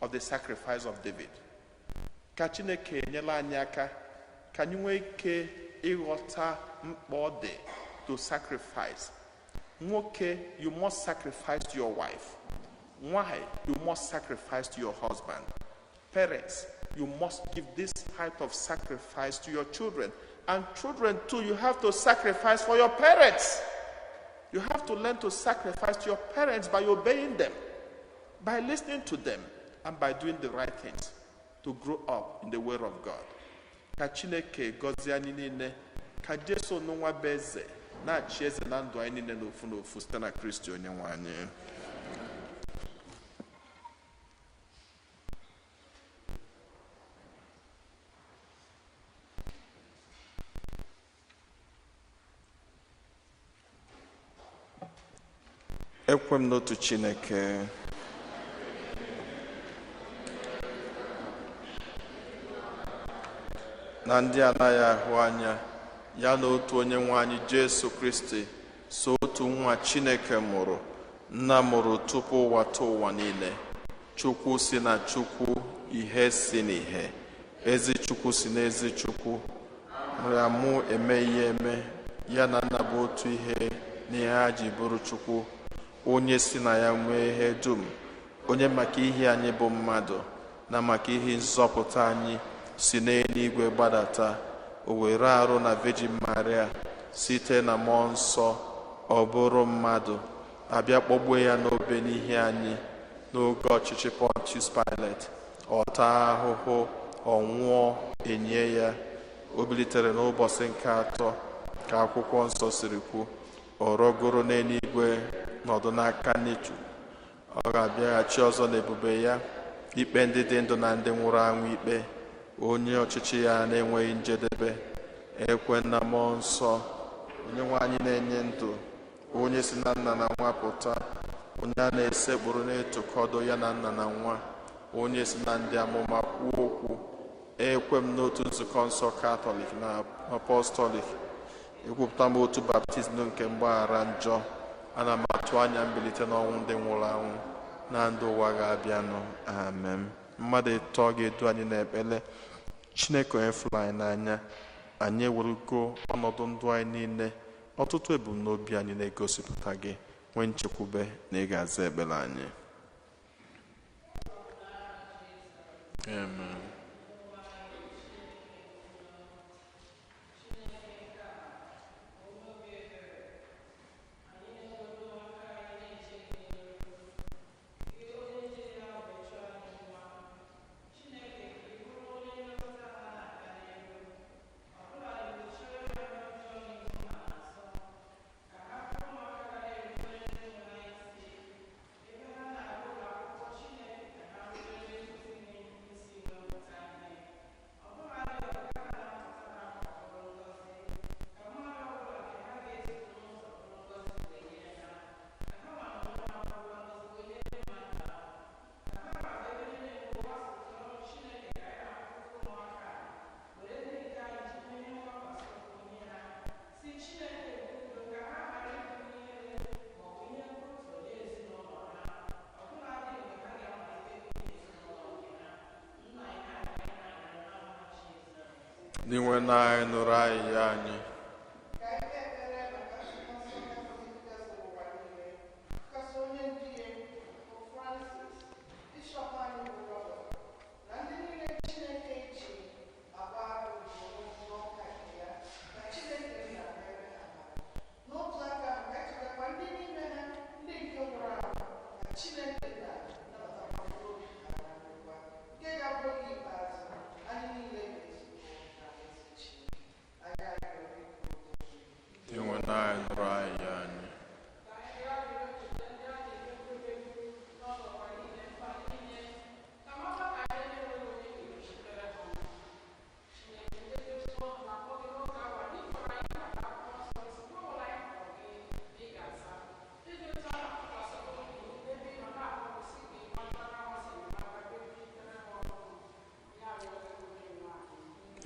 of the sacrifice of David. Ka Chineke enyela anyị aka ka anyị nwee ike ịghọta mkpa ọ dị to sacrifice. Nwoke, you must sacrifice to your wife. Why? You must sacrifice to your husband. Parents, you must give this type of sacrifice to your children. And children too, you have to sacrifice for your parents. You have to learn to sacrifice to your parents by obeying them, by listening to them, and by doing the right things to grow up in the way of God. Ka Chineke gọzie anyị niile, ka Jesu n'nwa bụ eze na-achị eze na ndụ anyị niile n'ofu n'ofu site na Kristi onye nwe anyị. Ekwe m n'otu Chineke, na ndị anaghị ahụ anya, ya na otu onye nwe anyị Jesu Kristi, so otu nwa Chineke mụrụ, nna mụrụ tupu ụwa tụ ụwa niile. Chukwu si na Chukwu, ihe si n'ihe, ezi Chukwu si n'ezi Chukwu, mụrụ amụ eme ihe eme, ya na nna bụ otu ihe n'ihe ha ji bụrụ Chukwu, onye si na ya nwee ihe dum, onye maka ihe anyị bụ mmadụ na maka ihe nzọpụta anyị si n'eluigwe gbadata, o were arụ na Virgin Maria site na mmụọ nsọ, ọ bụrụ mmadụ, abịa kpọgbuo ya n'obe n'ihi anyị n'oge ọchịchị Pontius Pilate, ọ taa ahụhụ, ọ nwụọ, enye ya, o bilitere n'ụbọchị nke atọ ka akwụkwọ nsọ siri kwu, ọ rọgoro n'eluigwe nọdụ n'aka nne Chukwu, ọ ga-abịaghachi ọzọ n'ebube ya, ikpe ndị dị ndụ na ndị nwụrụ anwụ ikpe, onye ọchịchị ya na-enweghị njedebe. Ekwe na mmụọ nsọ, onye nwe anyị na-enye ndụ, onye si na nna na nwa pụta, onye a na-esekpụrụ na-etokọdo ya na nna na nwa, onye si na ndị amụma kwuo okwu. Ekwe m n'otu nzukọ nsọ Katọlik na Apọstọlik, ekwupụta m otu baptizim nke mgbaghara njọ, ana m atụ anya mbilite n'ọnwụ ndị nwụrụ anwụ na ndụ ụwa ga-abịanụ. Amen. Mmadụ ịtọ ga-edu anyị n'ekpere. Chineke onye fụrụ anyị n'anya, anyị ewerugo ọnọdụ ndụ anyị niile, ọtụtụ ebumnobi anyị na-egosipụta gị, nwee nchekwube na ị ga-aza ekpere anyị. Amen. N'inwe na anyị nụrụ anyị ya anyị.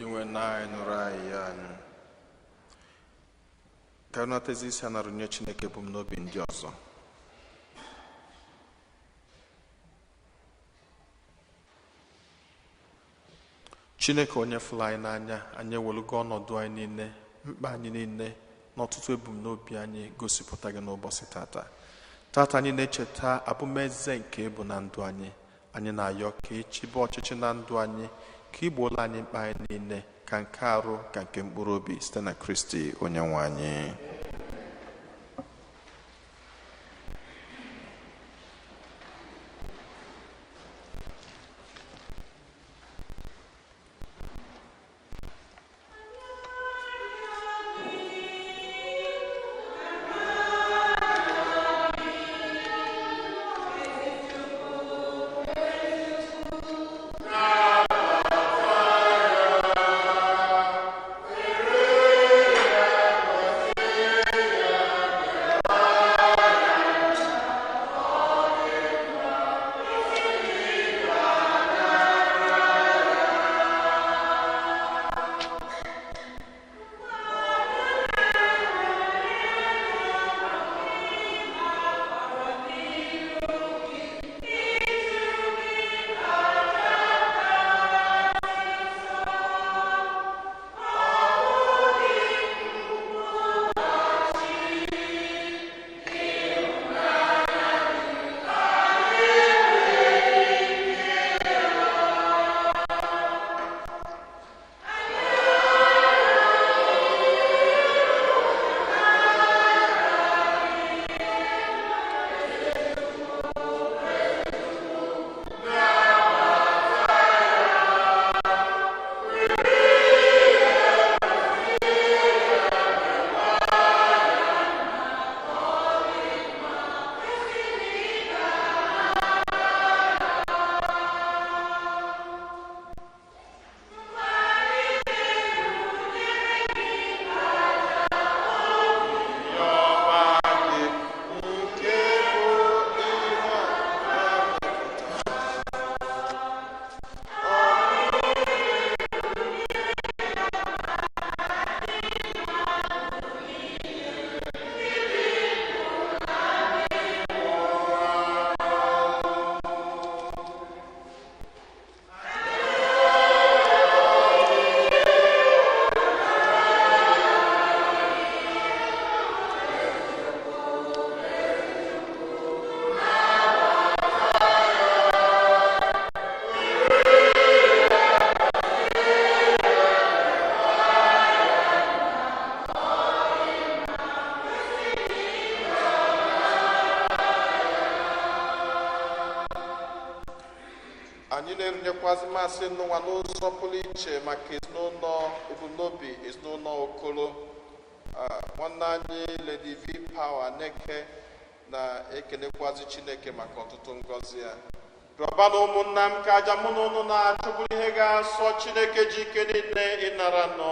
Inwe na anyị nụrụ anyị ya anyị. Ka natezi isi anarụnye Chineke ebumnobi ndị ọzọ. Chineke onye fụrụ anyị n'anya, anyị ewelugo ọnọdụ anyị niile, mkpa anyị niile, n'ọtụtụ ebumnobi anyị gosipụta gị n'ụbọchị tata. Tata anyị na-echeta abụmeze nke ịbụ na ndụ anyị. Anyị na-ayọ ka ịchịbe ọchịchị na ndụ anyị, ka igbola anyị mkpa anyị niile, ka nke arụ ka nke mkpụrụ obi site na Kristi onye nwe anyị. Anyị na-erunyekwazị masị n'ụwa n'ụzọ pụrụ iche maka ezinụlọ ebumnobi ezinụlọ Okolo. Nwanne anyị Lady V Power Neke na-ekenekwazi Chineke maka ọtụtụ ngọzi ya. Rịọba na ụmụnna m ka aja mụ na ụnụ na-achụ bụrụ ihe ga-asọ Chineke ji ike niile ịnara nọ.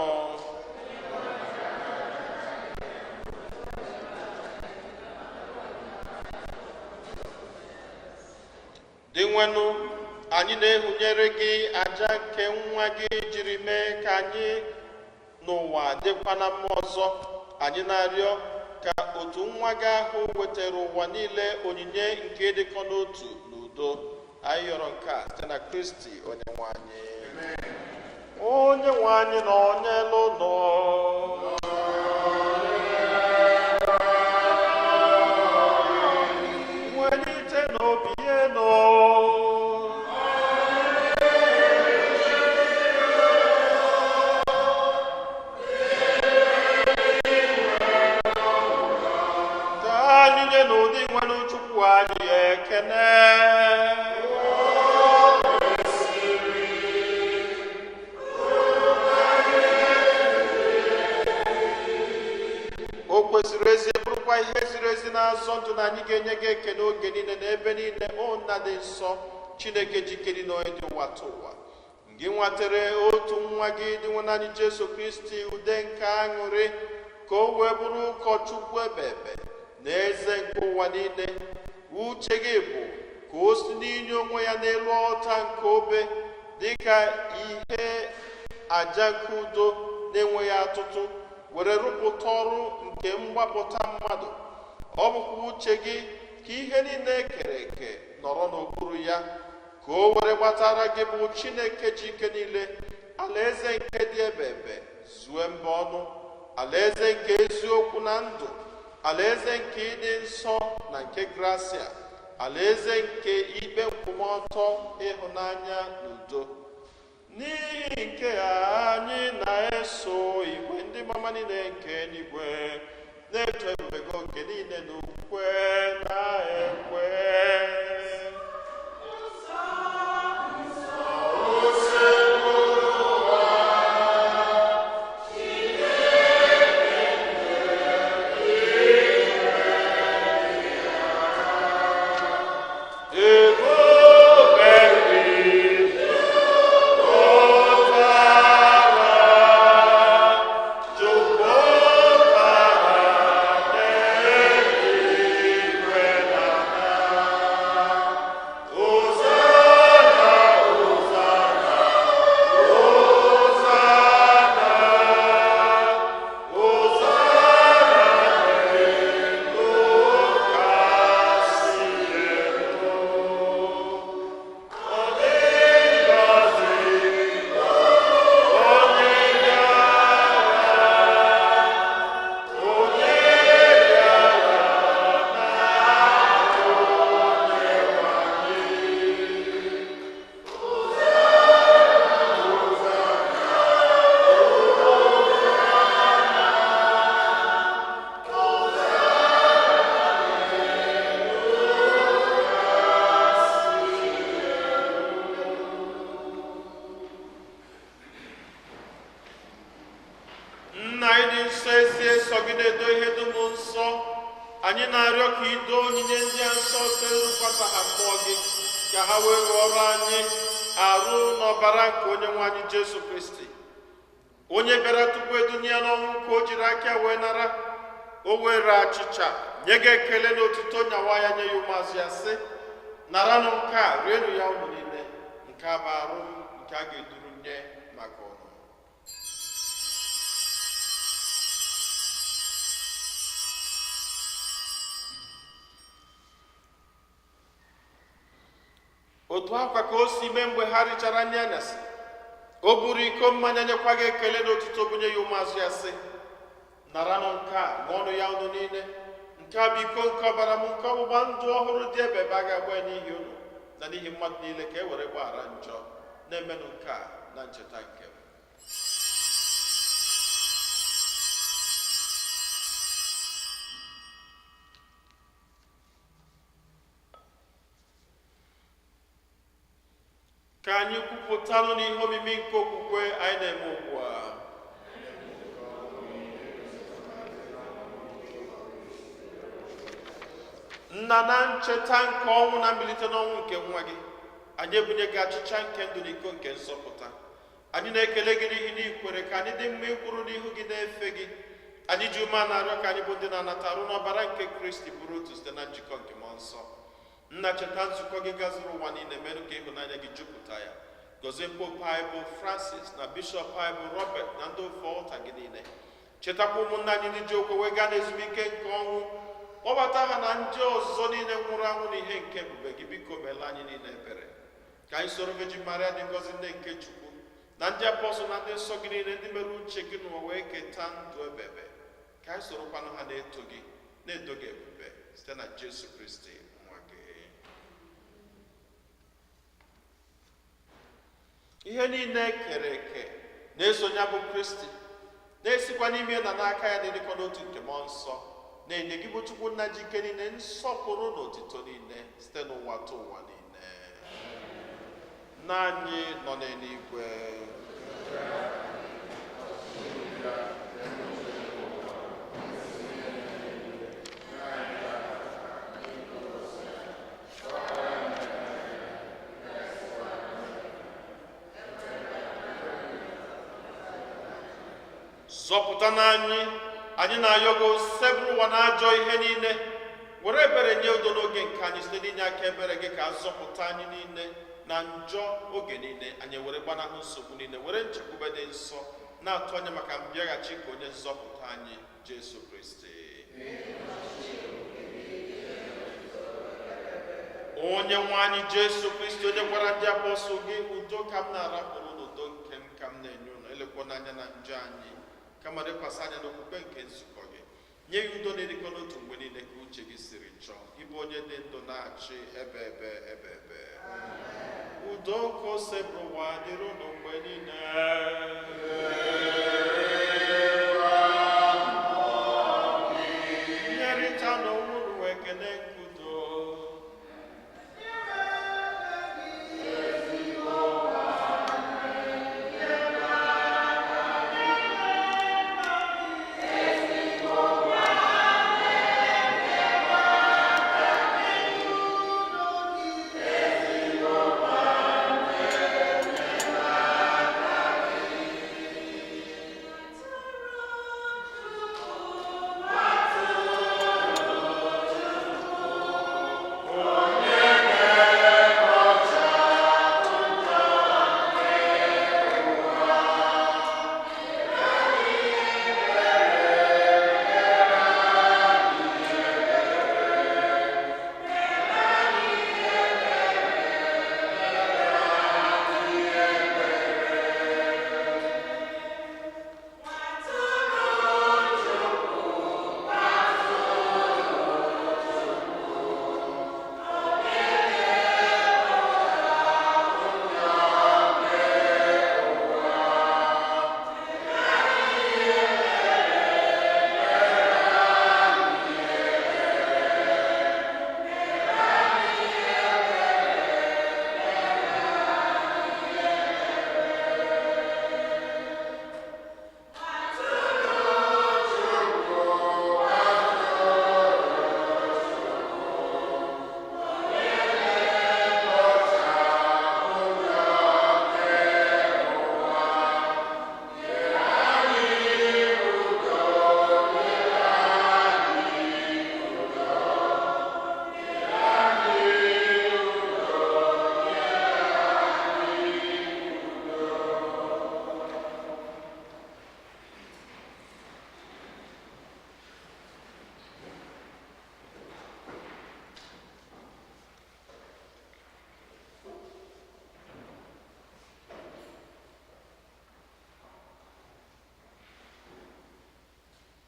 Dinwenụ, anyị na-ehunyere gị aja nke nwa gị jiri mee ka anyị n'ụwa dịkwa na mma ọzọ. Anyị na-arịọ ka otu nwa gị ahụ wetara ụwa niile onyinye nke ịdịkọ n'otu n'udo. Anyị yọrọ nke a site na Kristi onye nwe anyị. Onye nwe anyị nọ n'elu ụlọ. Welite n'obi elu. Ka anyị nye n'ụdị nwere Chukwu anyị ekene. O kwesịrị ezi bụrụkwa ihe ziri ezi na-azọ ndụ na anyị ga-enye gị ekele oge niile na ebe niile, o Nna dị nsọ, Chineke jikere na onye dị ụwa tụ ụwa. Gị nwatere otu nwa gị dị nwe anyị Jesu Kristi ude nke aṅụrị ka o wee bụrụ ụkọchukwu ebebe na eze nke ụwa niile. Uche gị bụ ka o si n'inye onwe ya n'elu ọta nke obe dịka ihe aja nke udo na-enweghị atụtụ were rụpụta ọrụ nke mgbapụta mmadụ. Ọ bụkwa uche gị ka ihe niile ekere eke nọrọ n'okpuru ya, ka o were gbatara gị bụ Chineke ji ike niile alaeze nke dị ebebe zue mba ọnụ, alaeze nke eziokwu na ndụ, alaeze nke ịdị nsọ na nke grasia, alaeze nke ikpe nkwụmọtọ, ịhụnanya na udo. N'ihi nke a anyị na-eso igwe ndị mama niile nke eluigwe na-eto ebube gị oge niile n'ukwe na ekwe. Anyị na-arịọ ka ido onyinye ndị a nsọ site ha mmụọ gị ka ha wee ghọrọ anyị arụ n'ọbara nke onye nwe anyị Jesu Kristi, onye bịara tupu edunye ya n'ọnwụ ka o jiri aka wee nara. O were achịcha nye gị ekele na otuto, nyawa ya nye ya ụmụazụ ya sị, naranụ nke a, rienụ ya unu niile, nke a bụ arụ m nke a ga-eduru nye maka unu. Otu akwa ka o si mee mgbe ha richara nri anyasị, o buru iko mmanya nyekwa gị ekele na otuto bunye ya ụmụazụ ya sị, naranụ nke a, ṅụọnụ ya unu niile, nke a bụ iko nke ọbara m nke ọgbụgba ndụ ọhụrụ dị ebebe a ga-agba ya n'ihi unu na n'ihi mmadụ niile ka e were gbaghara njọ. Na-emenụ nke a na ncheta nke m. Ka anyị kwupụtanụ n'ihe omimi nke okwukwe anyị na-eme ugbu a. Nna, na ncheta nke ọnwụ na mbilite n'ọnwụ nke nwa gị, anyị ebunye gị achịcha nke ndụ na iko nke nzọpụta. Anyị na-ekele gị n'ihi na ị kwere ka anyị dị mma ịkwụrụ n'ihu gị na-efe gị. Anyị ji ume na-arịọ ka anyị bụ ndị na-anata arụ n'ọbara nke Kristi bụrụ otu site na njikọ nke mmụọ nsọ. Nna, cheta nzukọ gị gazuru ụwa niile, merụ ka ịhụnanya gị jupụta ya. Gọzie Pope anyị bụ Francis na Bishọp anyị bụ Robert na ndị ofe ọlta gị niile. Chetakwa ụmụnna anyị ndị ji okwe wee gaa n'ezumike nke ọnwụ, kpọbata ha na ndị ọzọ niile nwụrụ anwụ n'ihe nke ebube gị. Biko meela anyị niile ebere, ka anyị soro Virgin Maria dị ngọzi, nne nke Chukwu, na ndị apọstụl na ndị nsọ gị niile ndị mere uche gị n'ụwa wee keta ndụ ebebe, ka anyị sorokwanụ ha na-eto gị, na-edo gị ebube site na Jesu Kristi nwa gị. Ihe niile ekere eke na-eso ya bụ Kristi, na-esikwa n'ime na n'aka ya na-edekọ n'otu nke mmụọ nsọ, na-enye gị bụ Chukwu nna ji ike niile nsọpụrụ na otito niile site n'ụwa tụ ụwa niile. Nna anyị nọ n'eluigwe, zọpụta n'anyị, anyị na-ayọ gị, sebụrụ ụwa na ajọ ihe niile, were ebere nye udo n'oge nke anyị site n'inye aka ebere gị, ka a zọpụta anyị niile na njọ oge niile, anyị were gbanahụ nsogbu niile, were nchekwube dị nsọ na-atụ anya maka mbịaghachi ka onye nzọpụta anyị Jesu Kristi. Onye nwe anyị Jesu Kristi, onye gwara ndị apọstụl gị, udo ka m na-arapụrụ, n'udo nke m ka m na-enye unu, elekwana anya na njọ anyị, kama lekwasị anya n'okwukwe nke nzukọ gị, nye ya udo na-edikọ n'otu mgbe niile ka uche gị siri chọọ, ịbụ onye dị ndụ na-achị ebe ebe ebe ebe. Udo ka o sebụrụ ụwa dịrị unu mgbe niile. Nyerịta n'onwe unu ekele nke udo.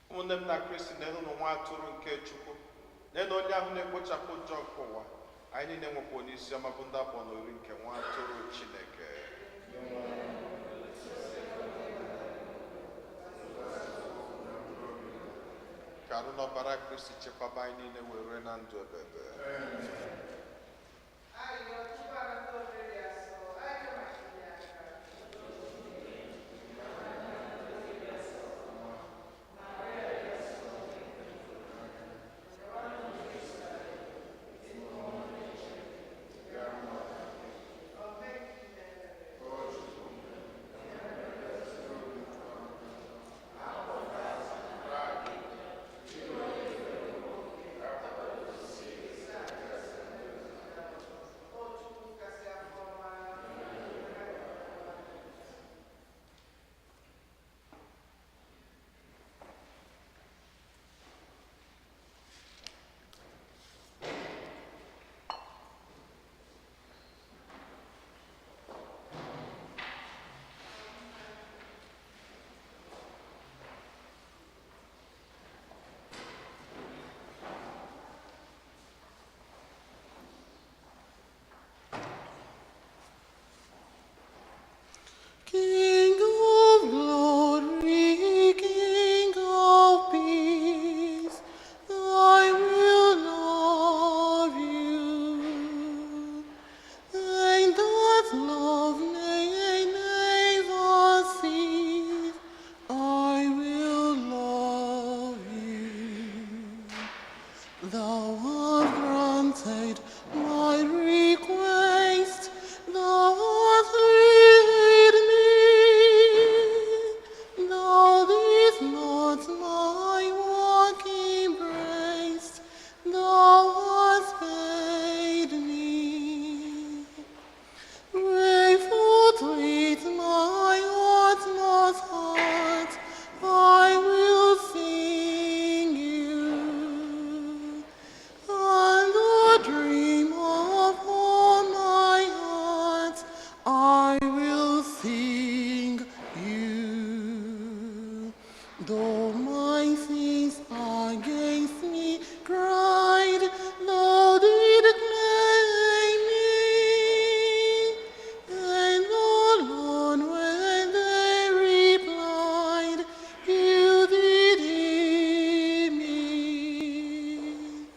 Ụmụnne m na Kristi, na-enu nwa atụrụ nke Chukwu, na-enu onye ahụ na-ekpochapụ njọ nke ụwa. Anyị niile nwekwa onye isi ọma bụ ndị akpọ n'ori nke nwa atụrụ Chineke. Ka arụ n'ọbara Kristi chekwaba anyị niile wee rue na ndụ ebebe. I will sing you. Though my sins against me cried, thou did claim me. And alone when they replied, you did hear me.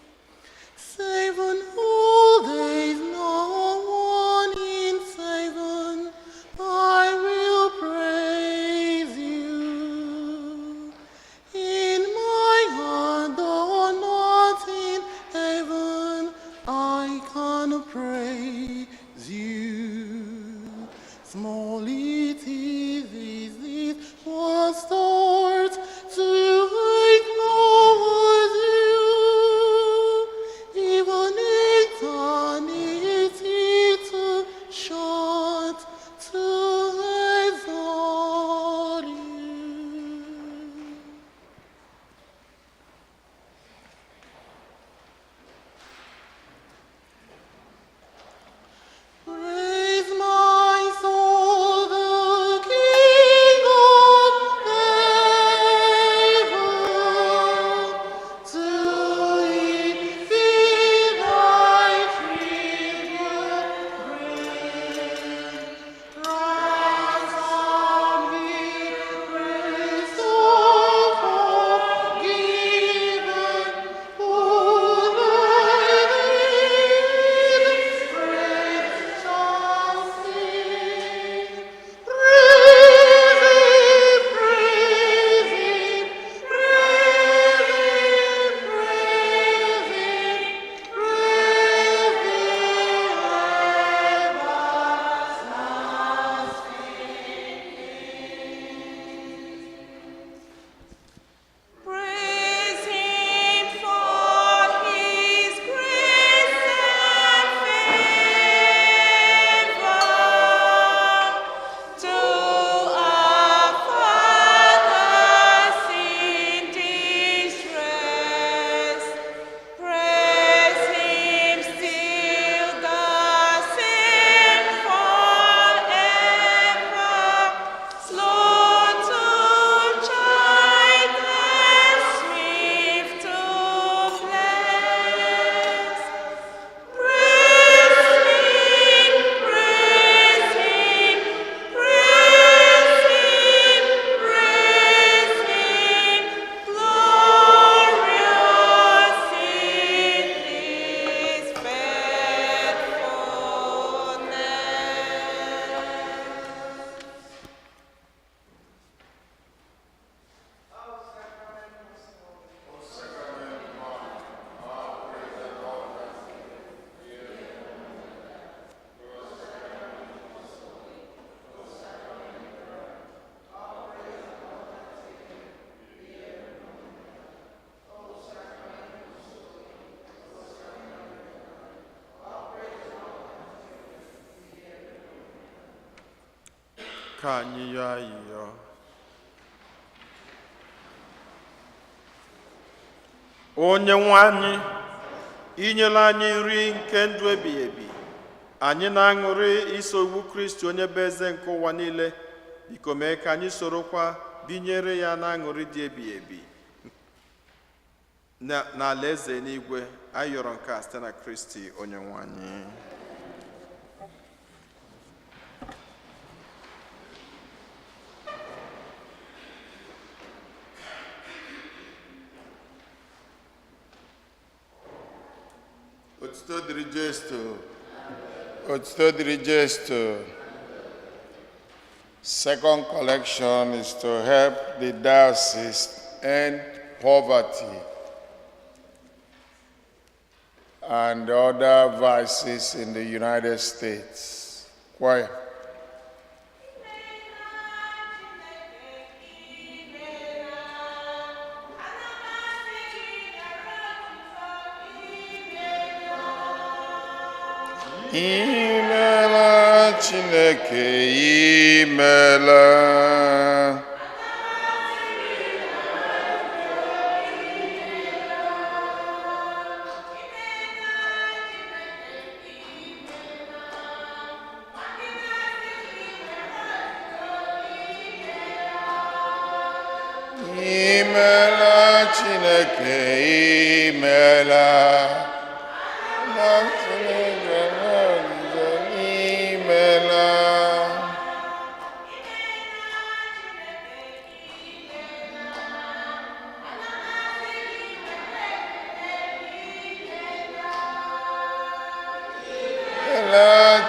Seven whole days, no one in seven, I will praise you. In my heart, though not in heaven, I can praise you. Small it is, it was start to acknowledge you. Even eternity too short to exalt you. Praise my soul, the King of heaven. To him be thy tribute bring. Ransom me, grace all forgiven, who thy praise shall sing. Praise him, praise him, praise him, praise him, praise him Praise him for his grace and favor to our fathers in distress. Praise him still the same forever, slow to chide and swift to bless. Praise him, praise him, praise him, praise him, glorious in his faithfulness. Ka anyị yọọ ayịyọ. Onye nwe anyị, inyela anyị nri nke ndụ ebighị ebi. Anyị na-aṅụrị iso iwu Kristi onye bụ eze nke ụwa niile. Biko mee ka anyị sorokwa binyere ya na aṅụrị dị ebighị ebi n'ala eze n'igwe. Anyị yọrọ nke a site na Kristi onye nwe anyị. Otuto dịrị Jesu. Otuto dịrị Jesu. Second collection is to help the diocese end poverty and other vices in the United States. Choir. Imela Chineke imela. Imela Chineke imela. Na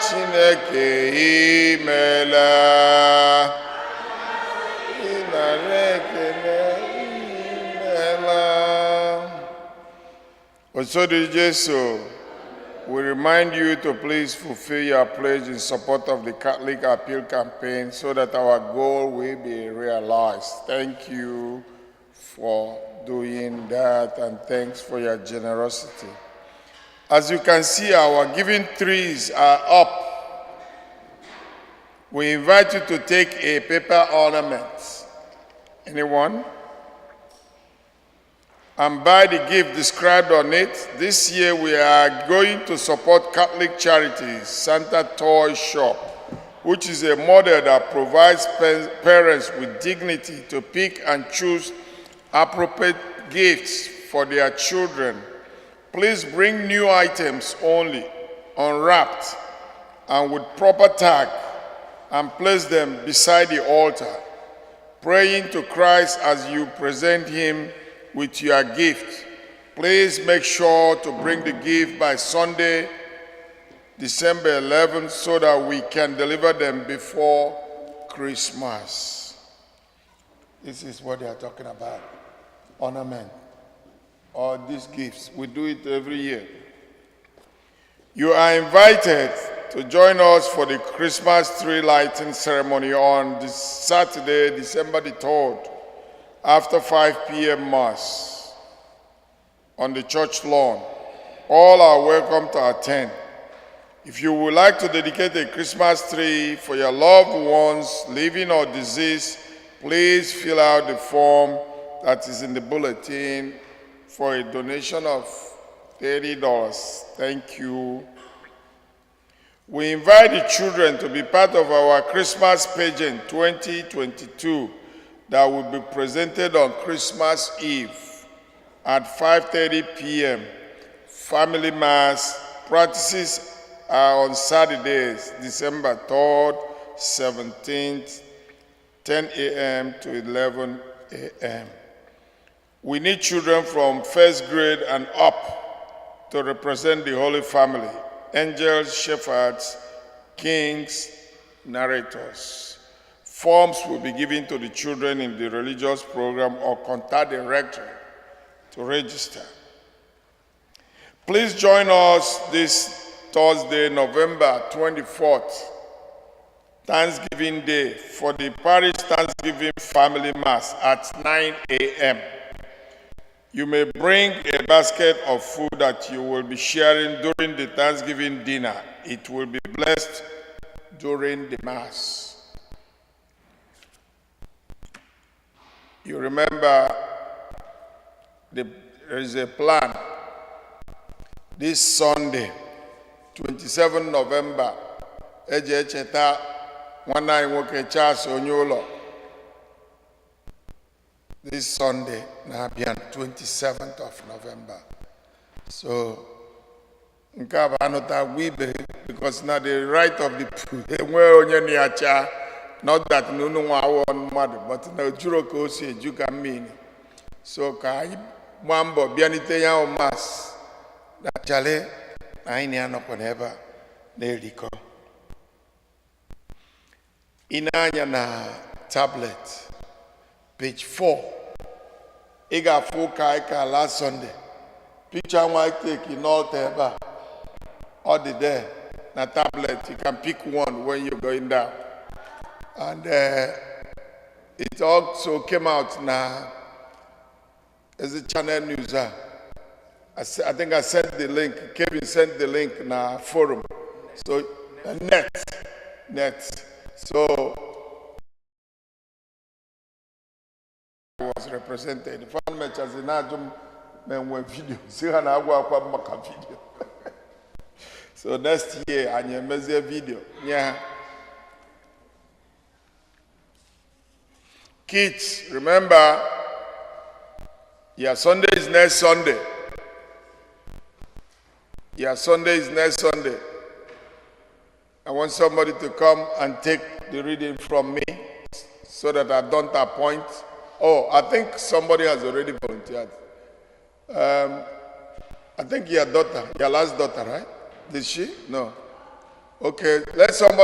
Chineke imela. Imela Chineke imela. Osodi Jesu, we remind you to please fulfill your pledge in support of the Catholic Appeal Campaign so that our goal will be realized. Thank you for doing that, and thanks for your generosity. As you can see, our giving trees are up. We invite you to take a paper ornament. Anyone? And buy the gift described on it. This year we are going to support Catholic Charities Santa Toy Shop, which is a model that provides parents with dignity to pick and choose appropriate gifts for their children. Please bring new items only, unwrapped and with proper tag, and place them beside the altar, praying to Christ as you present him with your gift. Please make sure to bring the gift by Sunday, December 11th, so that we can deliver them before Christmas. This is what they are talking about, ornament, or these gifts. We do it every year. You are invited to join us for the Christmas tree lighting ceremony on this Saturday, December the 3rd, after 5 p.m. Mass on the church lawn. All are welcome to attend. If you would like to dedicate a Christmas tree for your loved ones, living or deceased, please fill out the form that is in the bulletin for a donation of $30. Thank you. We invite the children to be part of our Christmas pageant 2022 that will be presented on Christmas Eve at 5:30 p.m. Family Mass practices are on Saturdays, December 3rd, 17th, 10 a.m. to 11 a.m. We need children from first grade and up to represent the Holy Family, angels, shepherds, kings, narrators. Forms will be given to the children in the religious program or contact the rector to register. Please join us this Thursday, November 24th, Thanksgiving Day, for the Parish Thanksgiving Family Mass at 9 a.m. You may bring a basket of food that you will be sharing during the Thanksgiving dinner. It will be blessed during the Mass. You remember there is a plan this Sunday, 27 November, eji echeta nwanne anyị nwoke Charles Onyeụlọ. This Sunday na-abịa, 27th of November. So nke a bụ anụta agwa ibe, because na the right of the enweghị onye na-acha. Not that na unu nwa awọ mmadụ, but na ojuro ka o si eju ka mmiri. So ka anyị gbaa mbọ bịanite ya ahụ Mass na chale na anyị na ya nọkwa n'ebe a na-erikọ. Ị na-anya na tablet, page 4, ị ga-afụ ụka anyị ka last Sunday. Picture nwa take n'altar ebe a, ọ dị there na tablet. You can pick one when you're going down. And it also came out na as a channel news. I think I sent the link. Kevin sent the link na forum. So net. So was represented. Fan mechazi na ajụ m ma enwe video si ha na-agwa akwa m maka video. So next year anyị emezie video nye ha. Kids, remember Yeah, Sunday is next Sunday. Yeah, Sunday is next Sunday. I want somebody to come and take the reading from me so that I don't appoint. Oh, I think somebody has already volunteered. I think your daughter, your last daughter, right? Did she? No. Okay, let somebody.